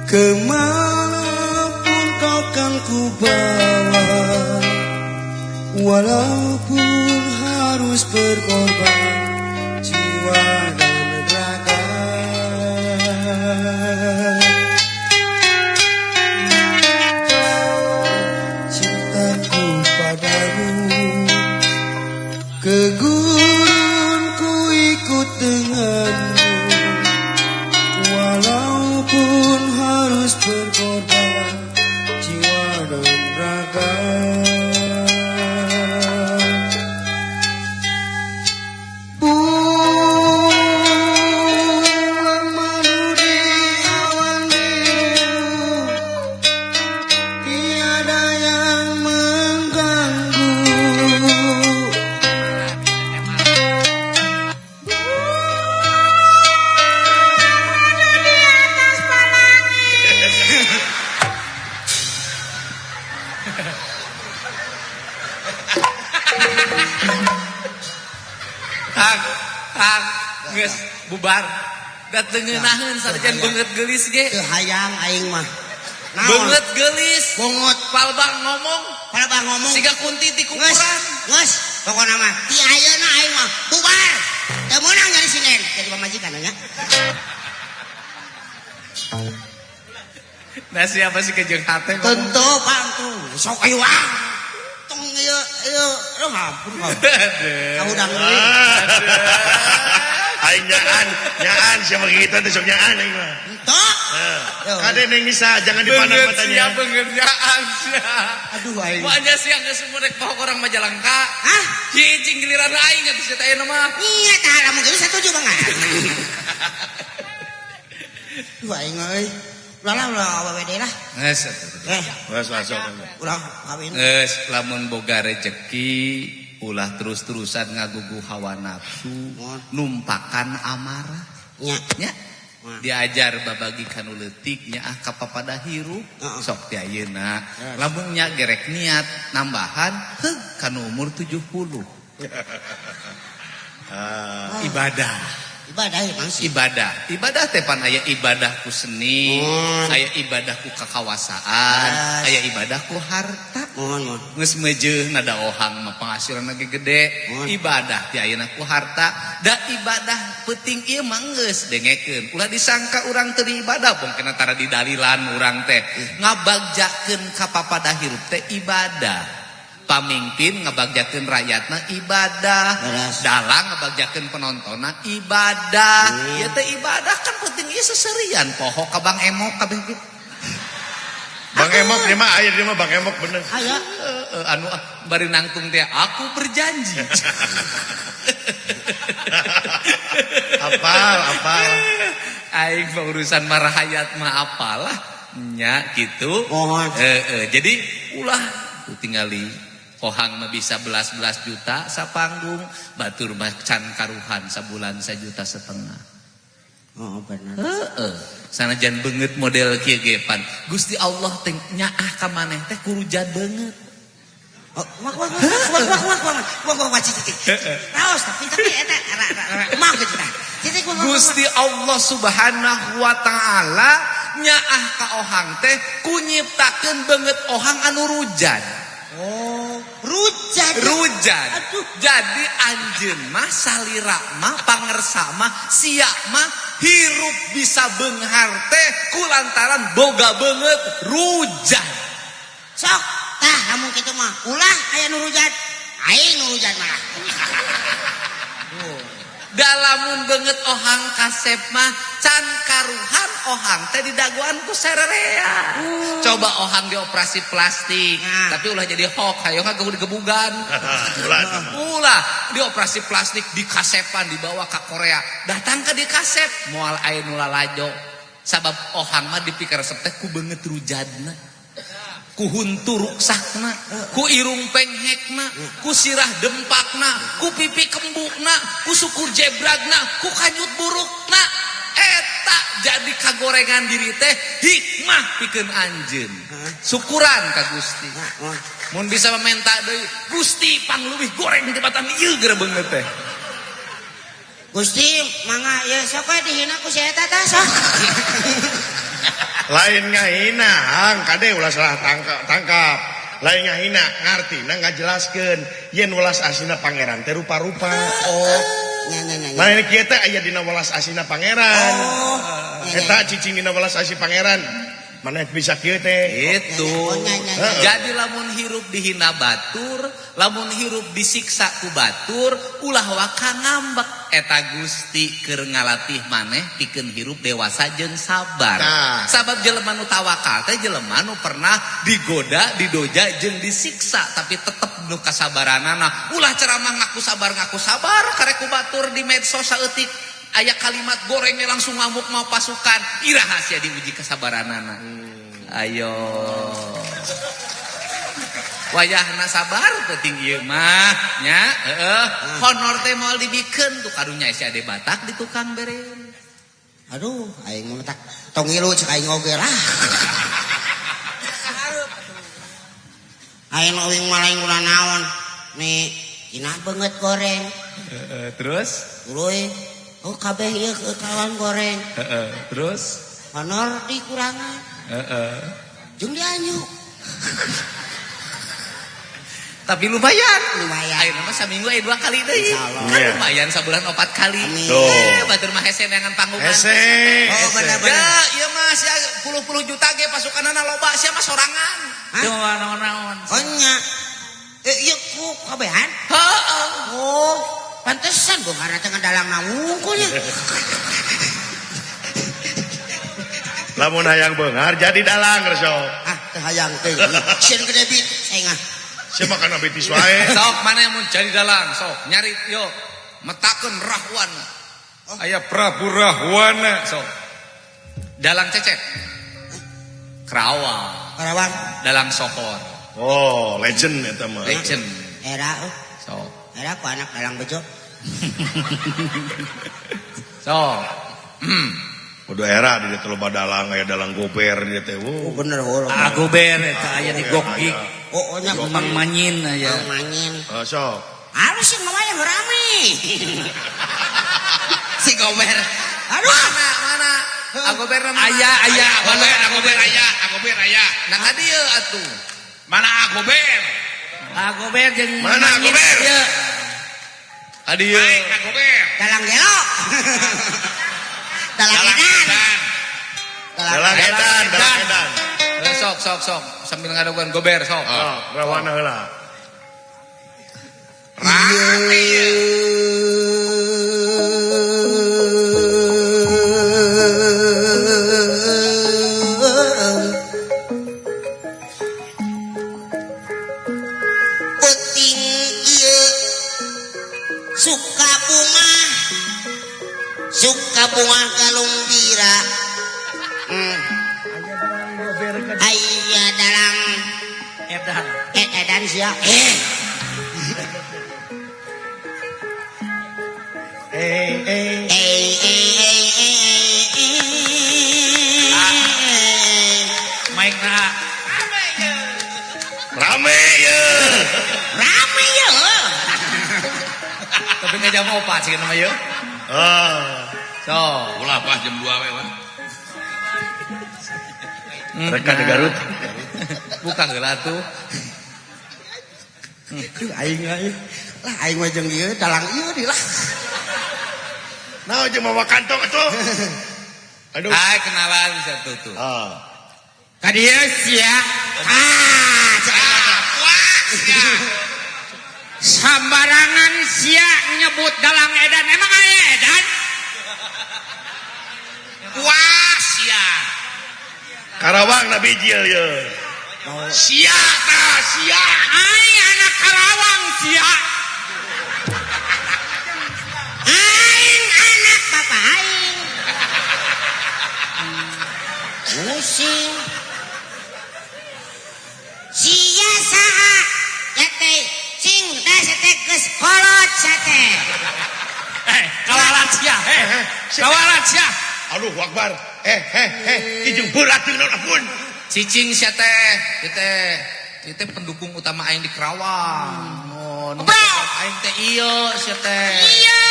kemanapun kau kan ku bawa, walaupun harus berkorban jiwa dan raga. Cintaku padamu, ke gurun ku ikut denganmu, walaupun harus berkorban jiwa dan raga. Bulan madu di awan biru, tiada yang mengganggu. Di atas palangin. Hang, hang, geus bubar. Da teu ngeunaheun sanajan beungeut geulis ge. Teu hayang aing mah. Naon? Beungeut geulis. Bongot. Palbang ngomong, Palbang ngomong. Siga kunti ti kukuran. Geus, pokona mah ti ayeuna aing mah bubar. Teu meunang jadi sinden, jadi pamajikan nya. Nah siapa sih kejeung hate ngomong? Tentu Pak tuh. Sok ayo ah. Tong ieu ieu lu ngampun kau. Kaudang deui. Aing nyaan, nyaan siapa kita teh sok nyaan aing mah. Entok. Kade Neng Nisa jangan dipandang matanya. Sia beungeut nyaan sia. Aduh aing. Wajah sia geus rek poho orang Majalengka. Hah? Cicing giliran aing atuh sia teh ayeuna mah. Nya tah lamun geus satuju banget. Aduh aing euy. Ulah lah ulah awewe deui lah. Geus atuh. Geus masuk. Ulah kawin. Geus lamun boga rejeki ulah terus-terusan ngagugu hawa nafsu, numpakan amarah. Nya. Nya. Diajar babagi kanu leutik nya ah kapapada hirup sok ti ayeuna. Lamun nya gerek niat nambahan heug kanu umur 70. Ibadah. Ibadah emang sih. Ibadah. Ibadah teh pan aya ibadah ku seni, aya ibadah ku kakawasaan, aya ibadah ku harta. Mohon, mohon. Geus meujeuh nada ohang mah penghasilan lagi gede. Ibadah ti ayeuna ku harta. Da ibadah peuting ieu mah geus dengekeun. Ulah disangka urang teu diibadah, bong kena tara didalilan urang teh. Ngabagjakeun ka papada hirup teh ibadah. Pamimpin ngebagjakeun rakyatna ibadah, dalang ngebagjakeun penontonna ibadah. Ieu teh ibadah kan penting ieu seserian poho ka Bang Emok kabeh ge. Bang Emok dia mah aya dia mah Bang Emok bener. Aya anu bari nangtung teh aku berjanji. Apal, apal. Aing mah urusan marahayat mah apalah nya gitu. Jadi ulah tinggali Ohang mah bisa belas-belas juta sapanggung, batur mah can karuhan sabulan 1,5 juta. Oh benar. Sanajan beungeut model kieu ge pan. Gusti Allah teh nyaah ka maneh teh kurujad beungeut. Oh, wah wah wah wah wah wah wah wah wah cicik. Raos tapi eta mah kitu tah. Gusti Allah Subhanahu wa taala nyaah ka Ohang teh ku nyiptakeun beungeut Ohang anu rujad. Oh, rujad. Rujad. Aduh. Jadi anjeun mah salira mah pangersa mah sia mah hirup bisa beunghar teh kulantaran boga beungeut rujad. Sok tah lamun kitu mah ulah aya nu rujad. Aing nu rujad malah. Dalamun beungeut Ohang kasep mah can karuhan Ohang teh didagoan ku sarerea. Coba Ohang dioperasi plastik, tapi ulah jadi hok, hayo ka digebugan. Ulah dioperasi plastik dikasepan dibawa ka Korea. Datang ka dikasep moal aya nu lalajo. Sabab Ohang mah dipikir resep teh ku beungeut rujadna. Ku huntu ruksakna, ku irung penghekna, ku sirah dempakna, ku pipi kembukna, ku sukur jebragna, ku kanyut burukna. Eta jadi kagorengan diri teh hikmah pikeun anjeun. Syukuran ka Gusti. Mun bisa meminta deui, Gusti pangluwih goreng tibatan ieu geura beungeut teh. Gusti mangga ieu sok we dihina ku si eta tah sok. Lain ngahina, hang kade ulah salah tangkap. Lain ngahina, ngartina ngajelaskeun yen welas asina pangeran teh rupa-rupa. Oh, nya nya nya. Lain kieu teh aya dina welas asina pangeran. Oh, eta cicing dina welas asih pangeran. Mana bisa kieu teh? Itu. Jadi lamun hirup dihina batur, lamun hirup disiksa ku batur, ulah waka ngambek. Eta Gusti keur ngalatih maneh pikeun hirup dewasa jeung sabar. Nah. Sabab jelema nu tawakal teh jelema nu pernah digoda, didoja jeung disiksa tapi tetep nu kasabaranana. Ulah ceramah ngaku sabar karek ku batur di medsos saeutik. Aya kalimat gorengnya langsung ngamuk mau pasukan. Iraha sia diuji kesabaranana. Ayo. Wayahna sabar penting ieu mah nya heeh. Honor teh moal dibikeun tuh karunya si Ade Batak di tukang bere. Aduh, aing mah tak tong ngilu cek aing oge lah. Aing euing mah lain guna naon. Nih, dina beungeut goreng. Heeh, terus tuluy oh kabeh ieu kawan goreng. Heeh, terus honor dikurangan. Heeh. Jeung dianjuk. Tapi lumayan. Lumayan. Ayeuna mah saminggu aya 2 kali deui. Kan lumayan sabulan 4 kali. Batur mah hese neangan panggungan. Hese. Oh bener-bener. Ya, ieu mah sia puluh-puluh juta ge pasukanana loba sia mah sorangan. Teu naon-naon. Oh nya. Ieu ku kabehan? Heeh. Oh, pantesan beunghar teh ngadalang wungkulnya. Lamun hayang beunghar jadi dalang resok. Ah, teu hayang teh. Sieun gede bit aing ah. Sia makan abetis wae. Sok mana yang mau jadi dalang sok nyari yo metakeun Rahwan. Oh. Aya Prabu Rahwana sok. Dalang Cecep. Kerawang. Kerawang. Dalang Sohor. Oh, legend eta mah. Legend. Era euy. Sok. Era ku anak dalang bejo. Sok. Kudu era di dieu loba dalang aya dalang gober di dieu teh. Oh bener heuh. Ah gober eta aya di gokgik. Oh, nya Mang Manyin aya. Mang Manyin. Oh, sok. Halus sih ngomongnya rame. Si gober. Aduh. Mana? Agober mana? Aya aya Agober, agober aya, agober aya. Nah ka dieu atuh. Mana agober? Agober jeung Mana agober? Ieu. Ka dieu. Baik agober. Dalang gelo. Dalang edan. Dalang edan, dalang edan. Sok sok sok sambil ngadaguan gober sok. Oh, rawana heula. Rame ieu. Penting ieu suka bunga suka bunga kalumbira Aya dalang Edan. Edan sia. Mike na. Rame ya. Rame ya. Tapi nggak jam 4 sih nama ya. Ah. So, ulah pas jam 2 we wah. Mereka di Garut. Buka heula tuh. Aing aing. Lah aing mah jeung ieu dalang ieu di lah. Nah, jeung mawa kantong atuh. Aduh. Hai, kenalan bisa tuh tuh. Ah. Ka dieu sia. Ah, sia. Sambarangan sia nyebut dalang edan. Emang aya edan? Wah, sia. Karawang na bijil ye. Sia tah, sia. Aing anak Karawang sia. Aing anak bapak aing. Pusing. Sia saha? Ya teh sing teh teh geus kolot sia teh. Kawalat sia. Kawalat sia. Aduh, akbar. Kijung berat jeung naon ampun. Cicing sia teh, ieu teh. Ieu teh pendukung utama aing di Karawang. Oh, aing teh ieu sia teh. Iya.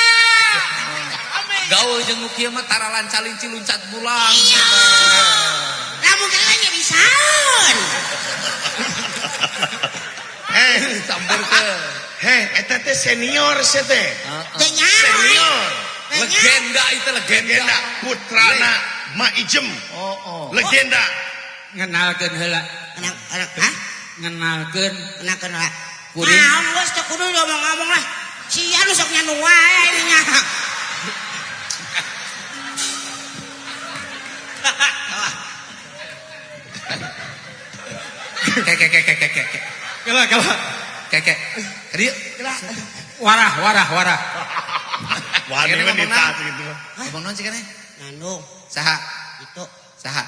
Gaul jeung nu kieu mah tara lancalinci luncat bulang. Iya. Lamun kalanya bisaeun. Sampeurkeun. Heh, eta teh senior sia teh. Teh nyaho. Senior. Legenda itu legenda. Legenda putrana Ma Ijem. Oh, oh. Legenda. Ngenalkeun heula. Kenal, hah? Ngenalkeun. Kenalkeun heula. Kuring. Naon geus teu kudu ngomong-ngomong lah. Sia nu sok nyanu wae nya. Kek kek kek kek kek. Kela kela. Kek kek. Kadieu. Warah warah warah. Wah, ini mah ditaat gitu. Ngomong naon sih kene? Nandung. Saha? Itu. Saha?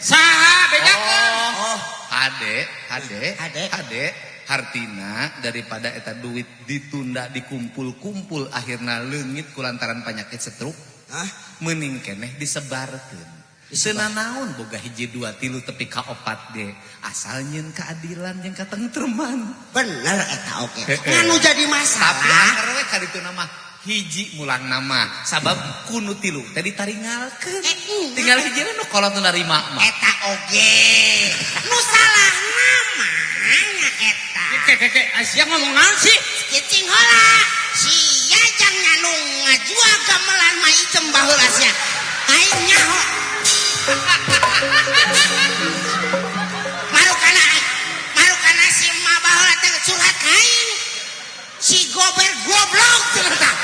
Saha bejakeun. Oh. Hade, hade, Hade. hade. Hartina daripada eta duit ditunda dikumpul-kumpul akhirna leungit kulantaran penyakit stroke. Hah? Meuning keneh disebarkeun. Senanaon boga hiji dua tilu tepi ka opat ge asal nyeun keadilan jeung katengtreman. Bener eta oge. Nganu jadi masalah. Tapi anger we ka ditu nama hiji mulang nama sabab kunu tilu teh ditaringalkeun. Tinggal hiji nu kolot nu narima mah. Eta oge. Nu salah nama nya eta. Kek kek kek sia ngomong naon sih? Cicing heula. Sia jang nyanu ngajual gamelan mah ijem baheula sia. Aing nyaho. Marukana si ma baheula teh curhat ka aing. Si gober goblok cenah tah.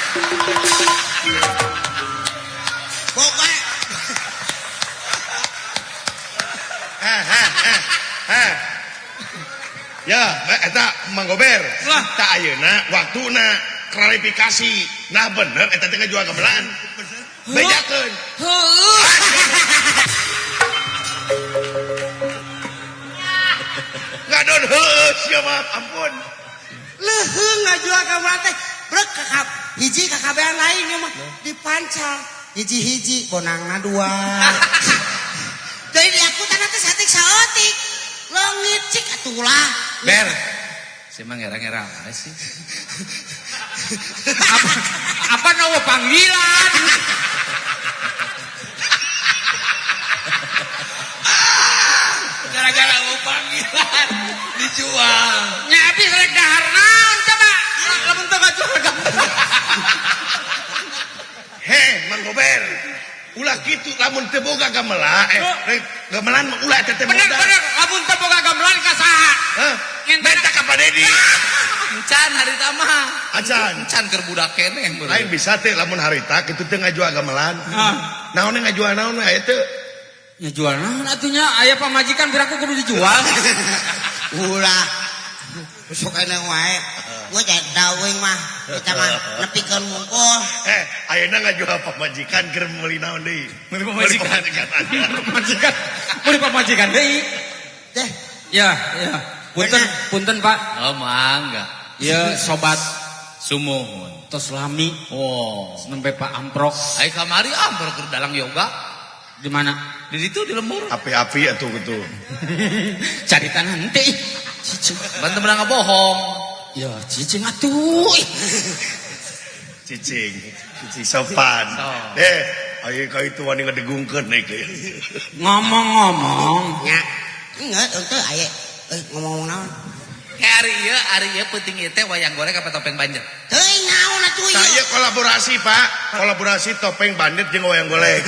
Boga Ya, eta Mang Gober. Lah. Tak ayeuna waktuna klarifikasi. Nah bener eta teh ngajual gamelan. Bejakeun. Heueuh. Ngadon heueuh sia mah, ampun. Leuheung ngajual gamelan teh brek kakap hiji kakabean lain ieu mah dipancal hiji-hiji bonangna dua. Jadi diakutan teh satik saeutik. Leungit cik atulah. Ber. Si mah ngera-ngera wae sih. Apa nawa panggilan? Gara-gara mau panggilan dijual. Nya abis rek dahar naon coba? Lamun teu ngajual gamelan. Heh, Mang Gober. Ulah kitu lamun teu boga gamelan, gamelan mah ulah eta teh Bener modal. bener, lamun teu boga gamelan ka saha? Hah? Menta ka Pak Dedi. Encan harita mah. Acan. Encan keur budak keneh meureun. Lain bisa teh lamun harita kitu teu ngajual gamelan. Naon ngajual naon aya teu? Nya jual naon atuh nya aya pamajikan biraku kudu dijual. Ulah. Sok ene wae. Gua jadi dawing mah. Kita mah nepikeun wungkul. Ayeuna ngajual pamajikan keur meuli naon deui? Meuli pamajikan. Pamajikan. Meuli pamajikan deui. Teh. Ya, ya. Punten, punten Pak. Oh, mangga. Ya sobat sumuhun. Tos lami. Oh, nembe Pak Amprok. Ai kamari amprok keur dalang yoga. Di mana? Di situ di lembur. Api-api atuh gitu. Cari tanah henteu ih. Cicing. Bantu menang bohong. Ya, cicing atuh. Cicing, cicing sopan. So. Ayo ka itu wani ngedegungkeun deui. Ngomong-ngomong. Nya. Enggak, teu aya. Ngomong-ngomong naon? Ari ieu penting ieu teh wayang goreng apa topeng banjet? Teuing naon atuh ieu? Tah ieu kolaborasi, Pak. Kolaborasi topeng banjet jeung wayang golek.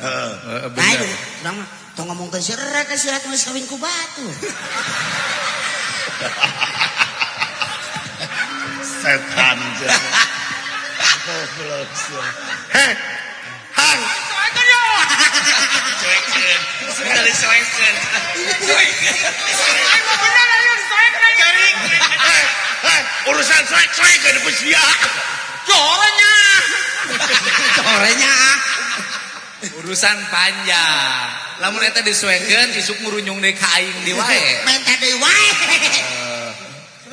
Heeh. Bener. Urang mah tong ngomongkeun seurat ka sirat geus kawin ku batur. Setan. Goblok. Heh. Hang. Cuekeun. Sekali selengkeun. Urusan soek-soek ku sia. Corenya. Corenya. Urusan panjang. Lamun eta disuekeun isuk ngurunyung deui ka aing di wae. Menta deui wae.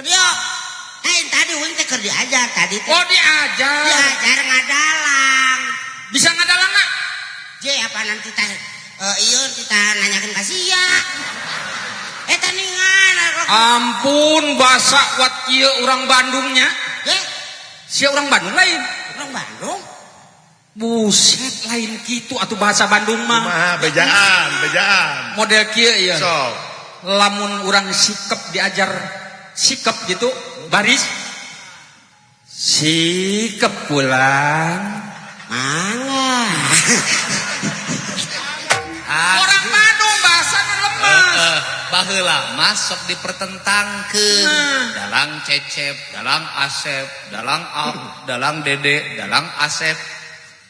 Dia tadi uing teh keur diajar tadi teh. Oh, diajar. Diajar ngadalang. Bisa ngadalang enggak? Je apa nanti teh ieu kita nanyakeun ka sia. Eta ningan. Ampun basa wat ieu urang Bandungnya. Ye. Sia urang Bandung lain. Urang Bandung. Buset lain kitu atuh bahasa Bandung mah. Kumaha bejaan, bejaan. Model kieu ieu. Sok. Lamun urang sikep diajar sikep gitu baris sikep pulang. Mangga. Orang Bandung bahasa lemes. Baheula mah sok dipertentangkeun. Dalang Cecep, dalang Asep, dalang Ab, dalang Dede, dalang Asep.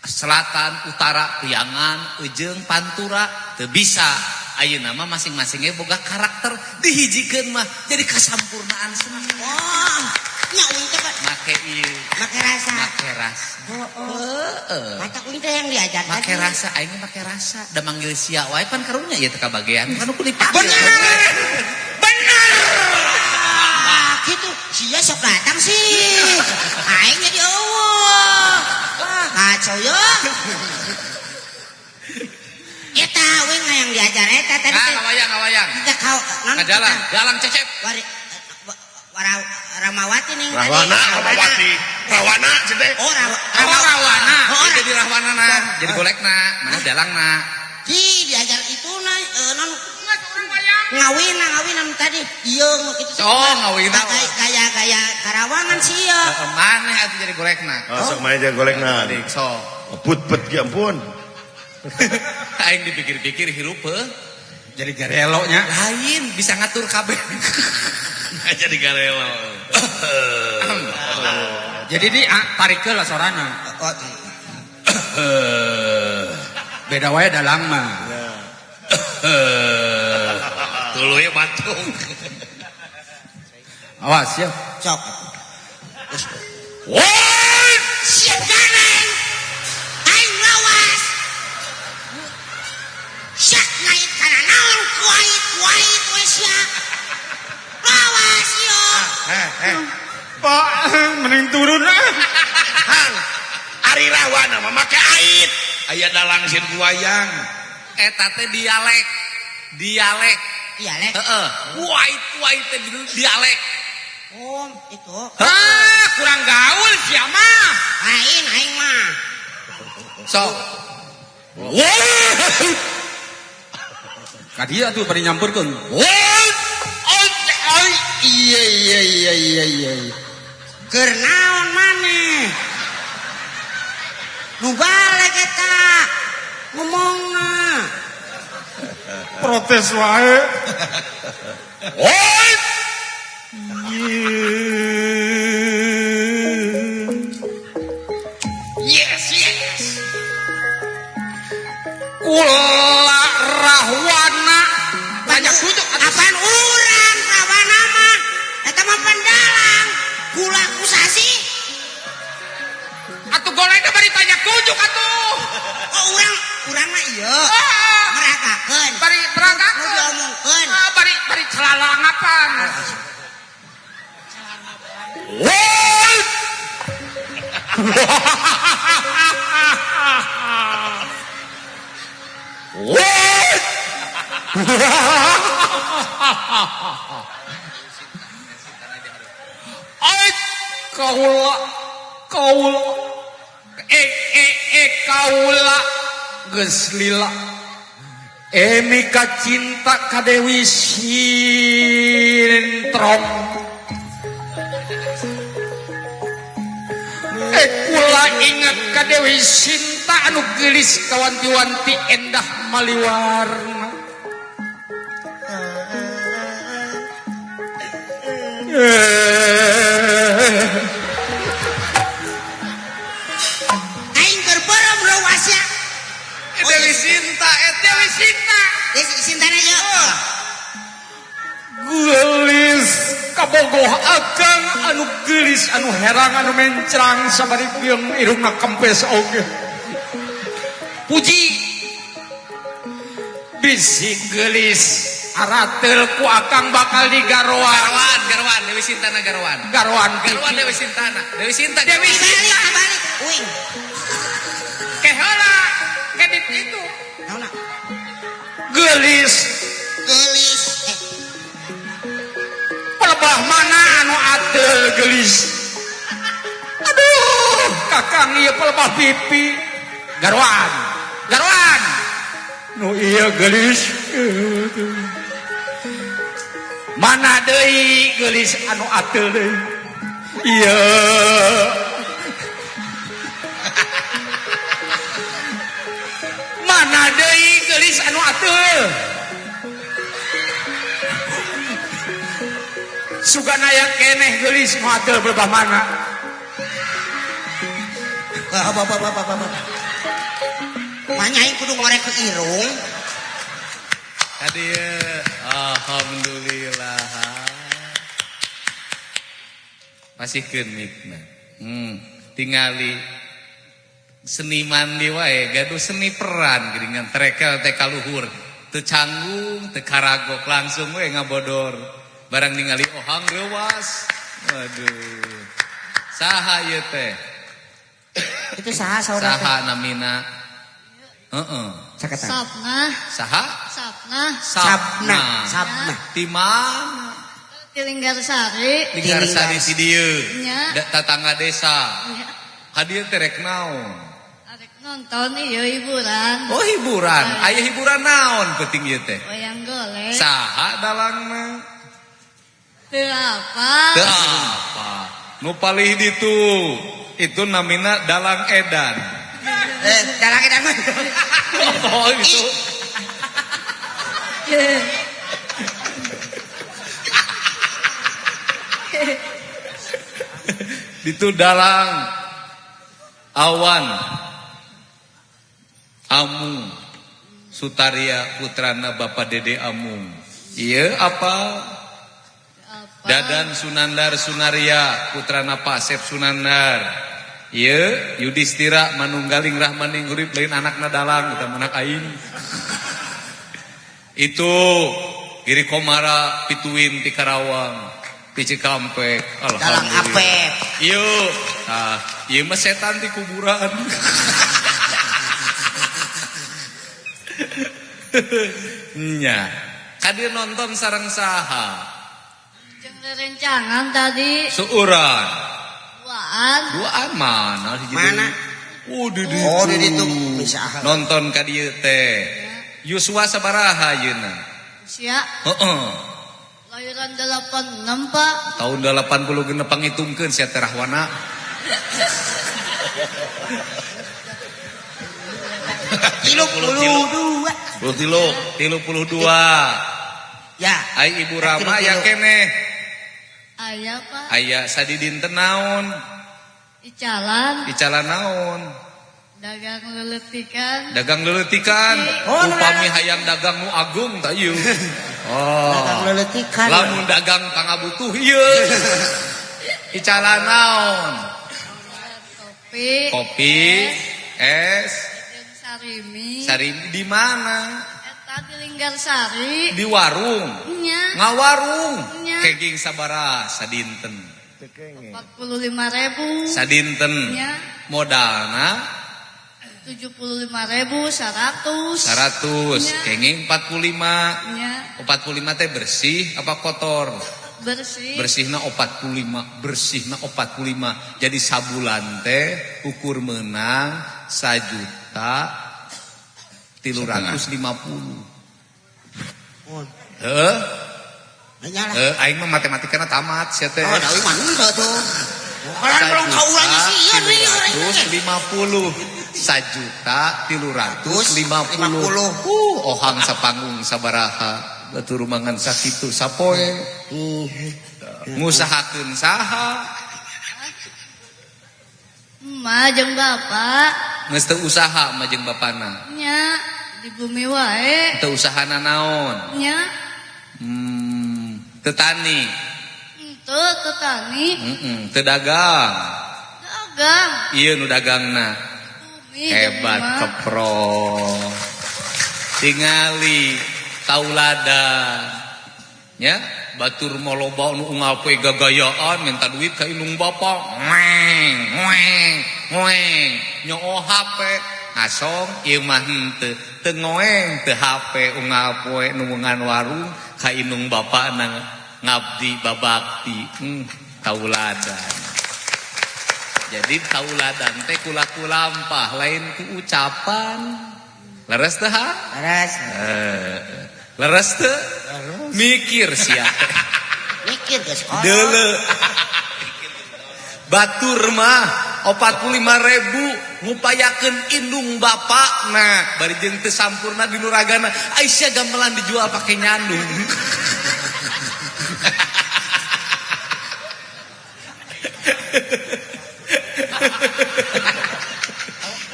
Selatan, utara, Priangan, Ujung, Pantura teu bisa. Ayeuna mah masing-masingnya boga karakter dihijikeun mah jadi kasampurnaan semua. Oh, nya uing teh make ieu, make rasa. Make rasa. Heeh. Mata uing teh yang diajar make rasa, aing make rasa. Da manggil sia wae pan karunya ieu teh kabagean. Kan ku dipanggil. Bener. Bener. Ah, gitu. Sia sok datang sih. Aing jadi eueuh. Wah, kacau ya. Eta uing yang diajar eta tadi. Ah, ngawayang, ngawayang. Kita kau non Ngajalan, dalang Cecep. Wari Ramawati ning Rawana, Ramawati. Rawana cenah. Oh, Rawana. Oh, jadi Rawana na, jadi golekna, mana dalangna. Di diajar itu na non ngawina ngawina tadi ieu kitu. Oh, ngawina. Gaya-gaya Karawangan sih ieu. Maneh atuh jadi golekna. Oh, sok maneh jadi golekna. Sok. Put-put ge ampun. Aing dipikir-pikir hirup heuh. Jadi garelo nya. Lain bisa ngatur kabeh. Jadi garelo. Jadi di tarik lah sorana. Beda wae dalang mah. Tuluy batung. Awas ya. Sok. Woi, siap ganeng. Aing lawas. Syak naik kana naon kuait kuait we sia. Lawas yo. Pak, mending turun ah. Hang. Ari Rahwana mah make ait. Aya dalang sieun ku wayang. Eta teh dialek. Dialek. Dialek. Heeh. Kuait kuait teh dialek. Oh, itu. Ah, kurang gaul sia mah. Lain aing mah. Sok. Woi. Ka dieu atuh bari nyampurkeun. Woi. Oi, iya iya iya iya iya. Keur naon maneh? Nu balik eta ngomongna. Protes wae. Woi. Yes, yes. Kula Rahwana banyak tutup apaan urang Rahwana mah eta mah pendalang gula kusasi. Atuh golekna bari tanya tunjuk atuh. Oh urang mah ieu. Meragakeun. Bari meragakeun. Nu diomongkeun. Bari bari celalangapan. Woi. Woi. Ai kaula kaula kaula geus lila mika cinta ka Dewi Sintrong kula ingat ka Dewi Sinta anu geulis kawanti-wanti endah maliwarna. Aing keur beureum leuwas ya. Dewi Sinta eta Dewi Sinta. Dewi Sintana ieu. Geulis kabogoh akang anu geulis anu herang anu mencrang sabari pieung irungna kempes oge. Puji bisi geulis arateul ku akang bakal digaroan. Garwan, garwan Dewi Sintana garwan. Garwan garwan Dewi Sintana. Dewi Sinta. Dewi Sinta. Balik, uing. Keheula kedit itu. Naonna? Geulis. Geulis. Pelebah mana anu ateul geulis? Aduh, kakang ieu pelebah pipi. Garwan. Garwan. Nu ieu geulis. Mana deui geulis anu ateul deui? Ieu. Mana deui geulis anu ateul? Sugan aya keneh geulis nu ateul pelebah mana? Apa apa apa apa. Manya aing kudu ngorek ke irung. Tadi alhamdulillah. Pasihkeun mikna. Tingali seniman di wae gaduh seni peran geuningan trekel teh kaluhur. Teu canggung, teu karagok langsung we ngabodor. Barang ningali ohang reuwas. Waduh. Saha ieu teh? Itu saha saudara? Saha namina? Heeh. Sapna. Saha? Sapna. Sapna. Sapna. Di mana? Di Linggarsari. Linggarsari si dieu. Nya. Tetangga desa. Nya. Hadieu teh rek naon? Arek nonton ieu hiburan. Oh hiburan. Aya hiburan naon penting ieu teh? Wayang golek. Saha dalangna? Teu apa? Teu apa? Nu palih ditu. Itu namina dalang edan. Dalang edan mah. Oh itu. Itu dalang Awan Amung Sutaria putrana Bapak Dede Amung. Iya apa? Dadan Sunandar Sunaria putrana Pak Sep Sunandar. Iya Yudhistira Manunggaling Rahmaning Hurip lain anakna dalang eta anak aing. Itu Giri Komara Pituin ti Karawang ti Cikampek. Dalang Alhamdulillah. Apep. Ieu tah ieu mah setan di kuburan. Nya. Kadieu nonton sareng saha? Jeung rerencangan tadi. Seueuran. Duaan. Duaan mana hiji Mana? Oh di ditu. Oh di ditu bisa. Nonton ka dieu teh. Yuswa sabaraha ayeuna? Usia Heeh. lahiran 86, Pak. Tahun 80 genep pangitungkeun sia teh rahwana. 32. 32. Ya. Ai Ibu Rama ya keneh. Aya, Pak. Aya sadidinten naon? Icalan. Icalan naon? Dagang leletikan. Dagang leletikan. Oh, upami hayang dagang nu agung tak ieu. Oh. Dagang leletikan. Lamun dagang pangabutuh ieu. Icalan naon? Kopi. Kopi, es, jeung sarimi. Sarimi di mana? Eta di Linggarsari. Di warung. Nya. Ngawarung. Nya. Keging sabaraha sadinten? 45.000. Sadinten. Nya. Modalna 75.000, 100. 100. Nya. Kenging 45. Nya. 45 teh bersih apa kotor? Bersih. Bersihna 45, bersihna 45. Jadi sabulan teh ukur menang 1.350.000. Heuh. Heuh, aing mah matematikana tamat sia teh. Oh, da mah henteu tuh. Kalau belum ka urang sieun deui urang teh. 150. 1.350.000. Ohang sapanggung sabaraha. Batu rumangan sakitu sapoe. Ngusahakeun saha? Emak jeung bapak. Geus teu usaha mah jeung bapana. Nya di bumi wae. Teu usahana naon? Nya. Teu tani. Henteu teu tani. Teu dagang. Dagang. Ieu nu dagangna. Hebat kepro. Tingali tauladan. Ya, batur maloba nu unggal poe gagayaan minta duit ka indung bapa. Ngeng, ngeng, ngeng. Nyoo HP ngasong ieu mah henteu. Teu ngoeng teu HP unggal poe nunggungan warung ka indung bapa na ngabdi babakti. Tauladan. Jadi tauladan teh kulaku lampah lain ku ucapan. Leres teh ha? Leres. Leres teh? Mikir sia. Mikir geus. Deuleu. Batur mah 45.000 ngupayakeun indung bapakna bari jeung teu sampurna di nuragana. Aisyah gamelan dijual pake nyandung.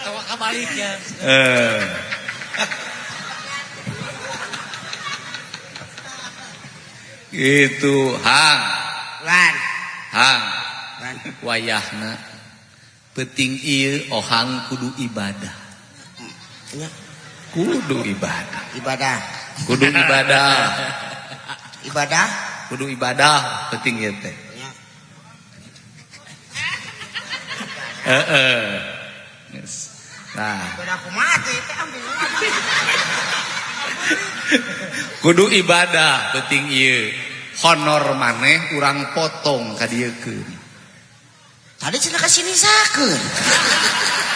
Tawa kabalik ya. Itu hang. Lan. Hang. Wayahna peuting ieu ohang kudu ibadah. Kudu ibadah. Ibadah. Kudu ibadah. Ibadah. Kudu ibadah peuting ieu teh. Heeh. Nah. Ibadah kumaha teh ambil. Kudu ibadah penting ieu. Honor maneh urang potong ka dieukeun. Tadi cenah ka sinisakeun.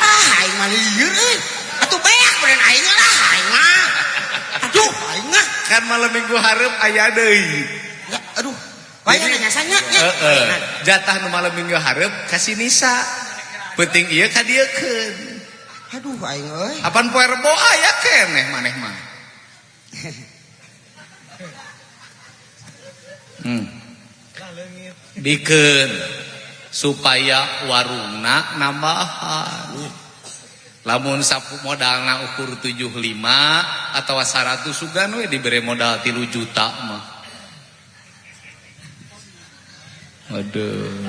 Ah, aing mah lieur euy. Atuh beak beren aing lah aing mah. Aduh, aing mah kan malam minggu hareup aya deui. Ya, aduh. Wayah nyasanya nya. Heeh. Jatah nu malam minggu hareup ka sinisa. Penting ieu ka dieukeun. Aduh aing euy. Apan poe Rebo aya keneh maneh mah. Bikeun supaya warungna nambahan. Lamun sapu modalna ukur 75 atau 100 sugan we dibere modal 3 juta mah. Aduh.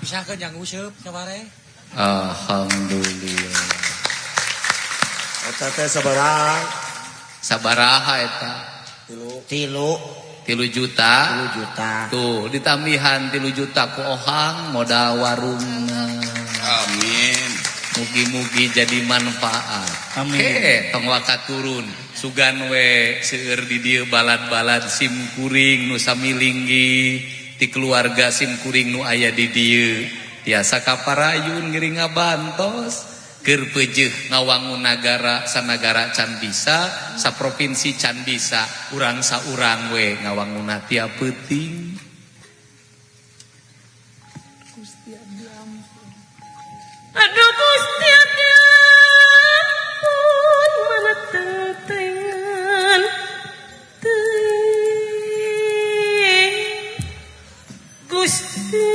Bisa ke yang useup sabare? Alhamdulillah. Eta teh sabaraha? Sabaraha eta? Tilu. 3 juta. 3 juta. Tuh, ditambihan 3 juta ku ohang modal warungna. Amin. Mugi-mugi jadi manfaat. Amin. Ke, tong waka turun. Sugan we seueur di dieu balad-balad sim kuring nu samilinggih ti keluarga sim kuring nu aya di dieu. Tiasa kaparayun ngiring ngabantos keur peujeuh ngawangun nagara sanagara can bisa, saprovinsi can bisa, urang saurang we ngawangunna tiap peuting. Gusti abdi ampun. Aduh Gusti abdi ampun, mana tentengan teuing. Gusti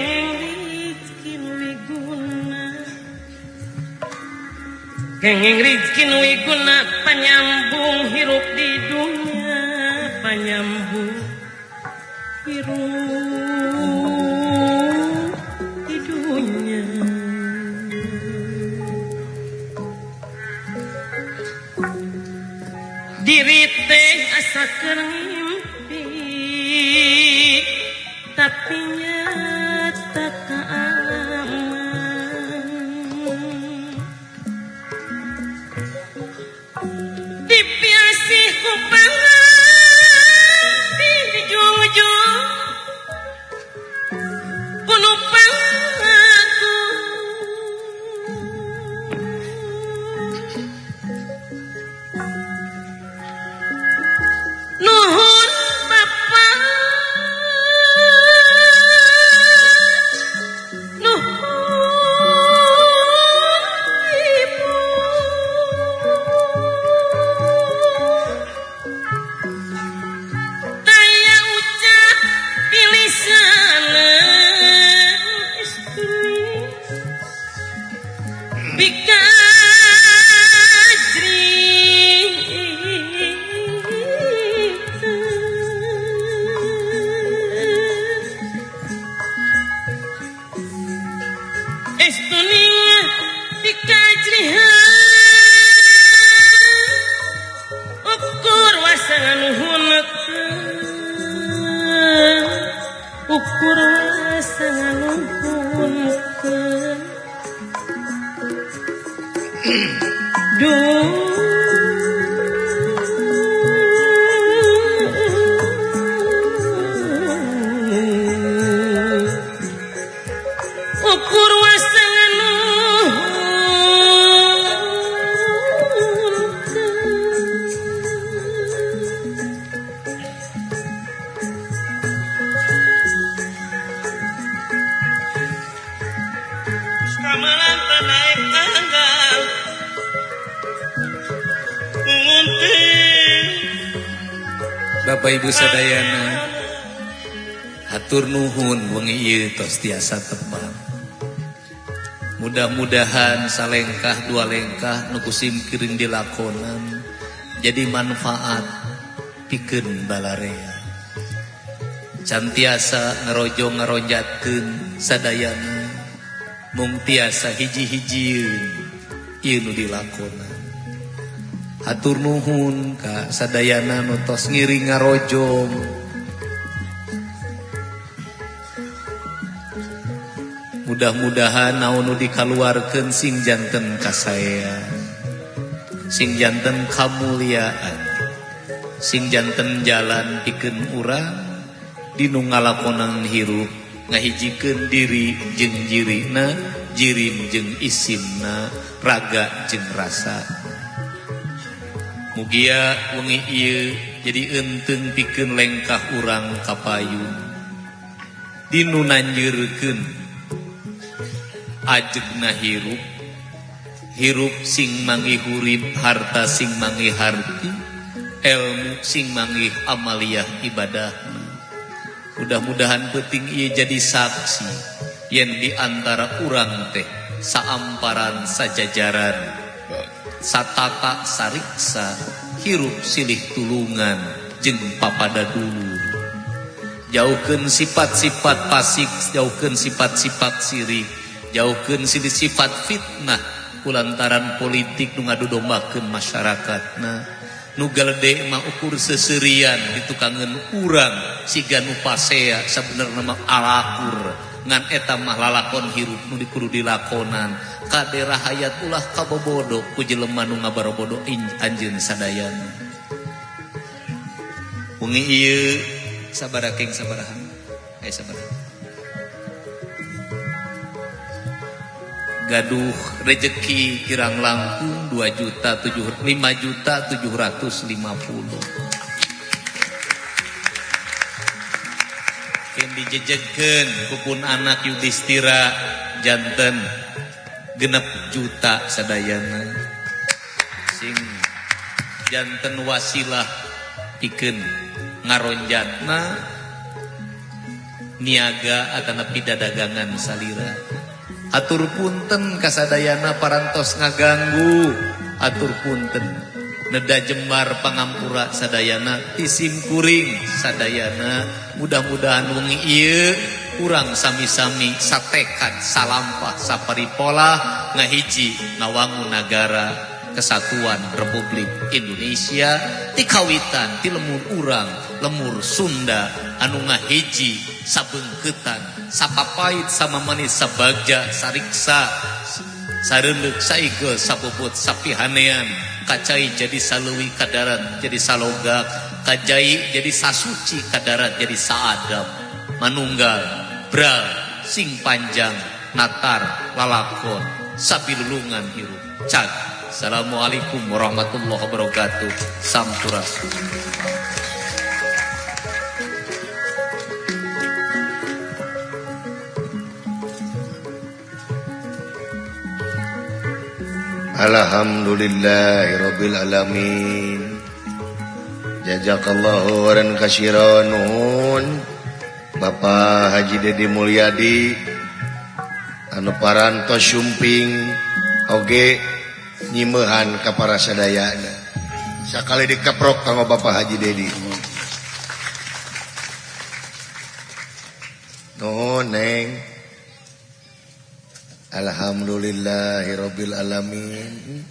Kenging rizki wiguna, kenging rizki wiguna, panyambung hirup di dunia, panyambung hirup di dunia. Diri teh asa keur ngimpi, tapi nyata kaalaman. Dipiasih ku pangapi dijungjung kuno pangaku. Nuhun Bapak, nuhun Ibu, daya ucap pilisana istri bikajri. Estuninga bikajriha ukur wasanganuhunkeun, ukur wasanganuhunkeun. Duh ukur wasanganuhunkeun. Kamalan naik tangga ngunting. Bapak Ibu sadayana, hatur nuhun wengi ieu tos tiasa tepang. Mudah-mudahan salengkah dua lengkah nu kusim kiring dilakonan jadi manfaat pikeun balarea. Can tiasa ngarojong ngaronjatkeun sadayana, mung tiasa hiji-hijieun ieu nu dilakonan. Hatur nuhun ka sadayana nu tos ngiring ngarojong. Mudah-mudahan naon nu dikaluarkeun sing janten kasaean, sing janten kamuliaan, sing janten jalan pikeun urang dinu ngalakonan hirup ngahijikeun diri jeung jirina, jirim jeung isimna, raga jeung rasa. Mugia wengi ieu jadi eunteng pikeun lengkah urang kapayun dinu nanjeurkeun ajegna hirup, hirup sing manggih hurip, harta sing manggih harti, ilmu sing manggih amaliyah ibadah. Mudah-mudahan peuting ieu jadi saksi yen di antara urang teh saamparan sajajaran, satata sariksa, hirup silih tulungan jeung papada dulur. Jauhkeun sifat-sifat fasik, jauhkeun sifat-sifat sirik, jauhkeun sifat fitnah kulantaran politik nu ngadudombakeun masyarakatna. Nu galede mah ukur seserian ditukangeun urang siga nu pasea sabenerna mah alakur, ngan eta mah lalakon hirup nu kudu dilakonan. Kade rahayat ulah kabobodo ku jelema nu ngabarobodo anjeun sadayana. Wengi ieu sabaraha keng sabaraha? Sabaraha? Gaduh rejeki kirang langkung 2.075.750. Keun dijejegkeun kupun anak Yudhistira janten 6 juta sadayana. Sing janten wasilah pikeun ngaronjatna Niaga atanapi dadagangan salira. Atur punten kasadayana parantos ngaganggu. Atur punten neda jembar pangampura sadayana tisim kuring sadayana. Mudah-mudahan wengi ieu urang sami-sami satekad salampah saparipola ngahiji ngawangun nagara Kesatuan Republik Indonesia ti kawitan ti lemur urang lemur Sunda anu ngahiji sabeungkeutan sapapait samamanis sabagja sariksa sareundeuk saigel sabobot sapihanean kacai jadi saleuwi kadarat jadi salogak kajai jadi sasuci kadarat jadi saadab manunggal bral sing panjang natar lalakon sabilulungan hirup cag. Assalamualaikum warahmatullahi wabarakatuh. Sampurasun. Alhamdulillahirabbil alamin. Jazakallahu khairan katsiran nuhun Bapak Haji Dedi Mulyadi anu parantos sumping oge nyimehan ka para sadayana. Sakali dikeprok kanggo Bapak Haji Dedi. Nuhun Neng. Alhamdulillahirabbil alamin.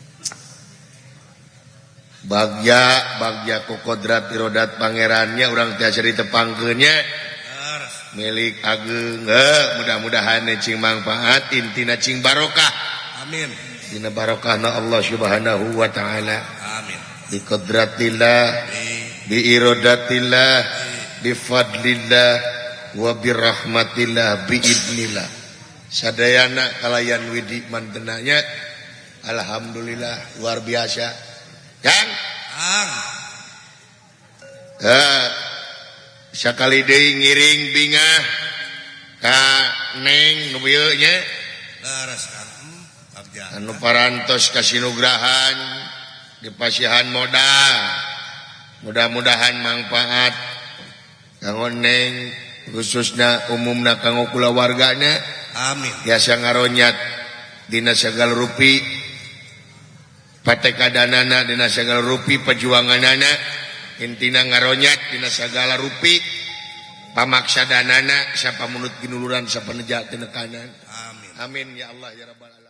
Bagja bagja ku kodrat irodat pangerannya urang tiasa ditepangkeun nya. Milik ageung mudah-mudahan cing mangfaat intina cing barokah. Amin. Dina barokahna Allah Subhanahu wa taala. Amin. Bi kodratillah, bi irodatillah, bi fadlillah wa bi rahmatillah bi idnillah. Sadayana kalayan widi mantenanya alhamdulillah luar biasa. Kang, Kang. Sakali deui ngiring bingah ka Neng nu ieu nya. Leres Kang. Anu parantos kasinugrahan dipasihan modal. Mudah-mudahan manfaat kanggo Neng khususna umumna kanggo kulawargana. Amin. Biasa ngaronyat dina sagala rupi patekadanana dina sagala rupi perjuanganana intina ngaronyat dina sagala rupi pamaksadanana sapamunut ginuluran sapaneja tinekanan. Amin. Amin ya Allah ya rabbal alamin.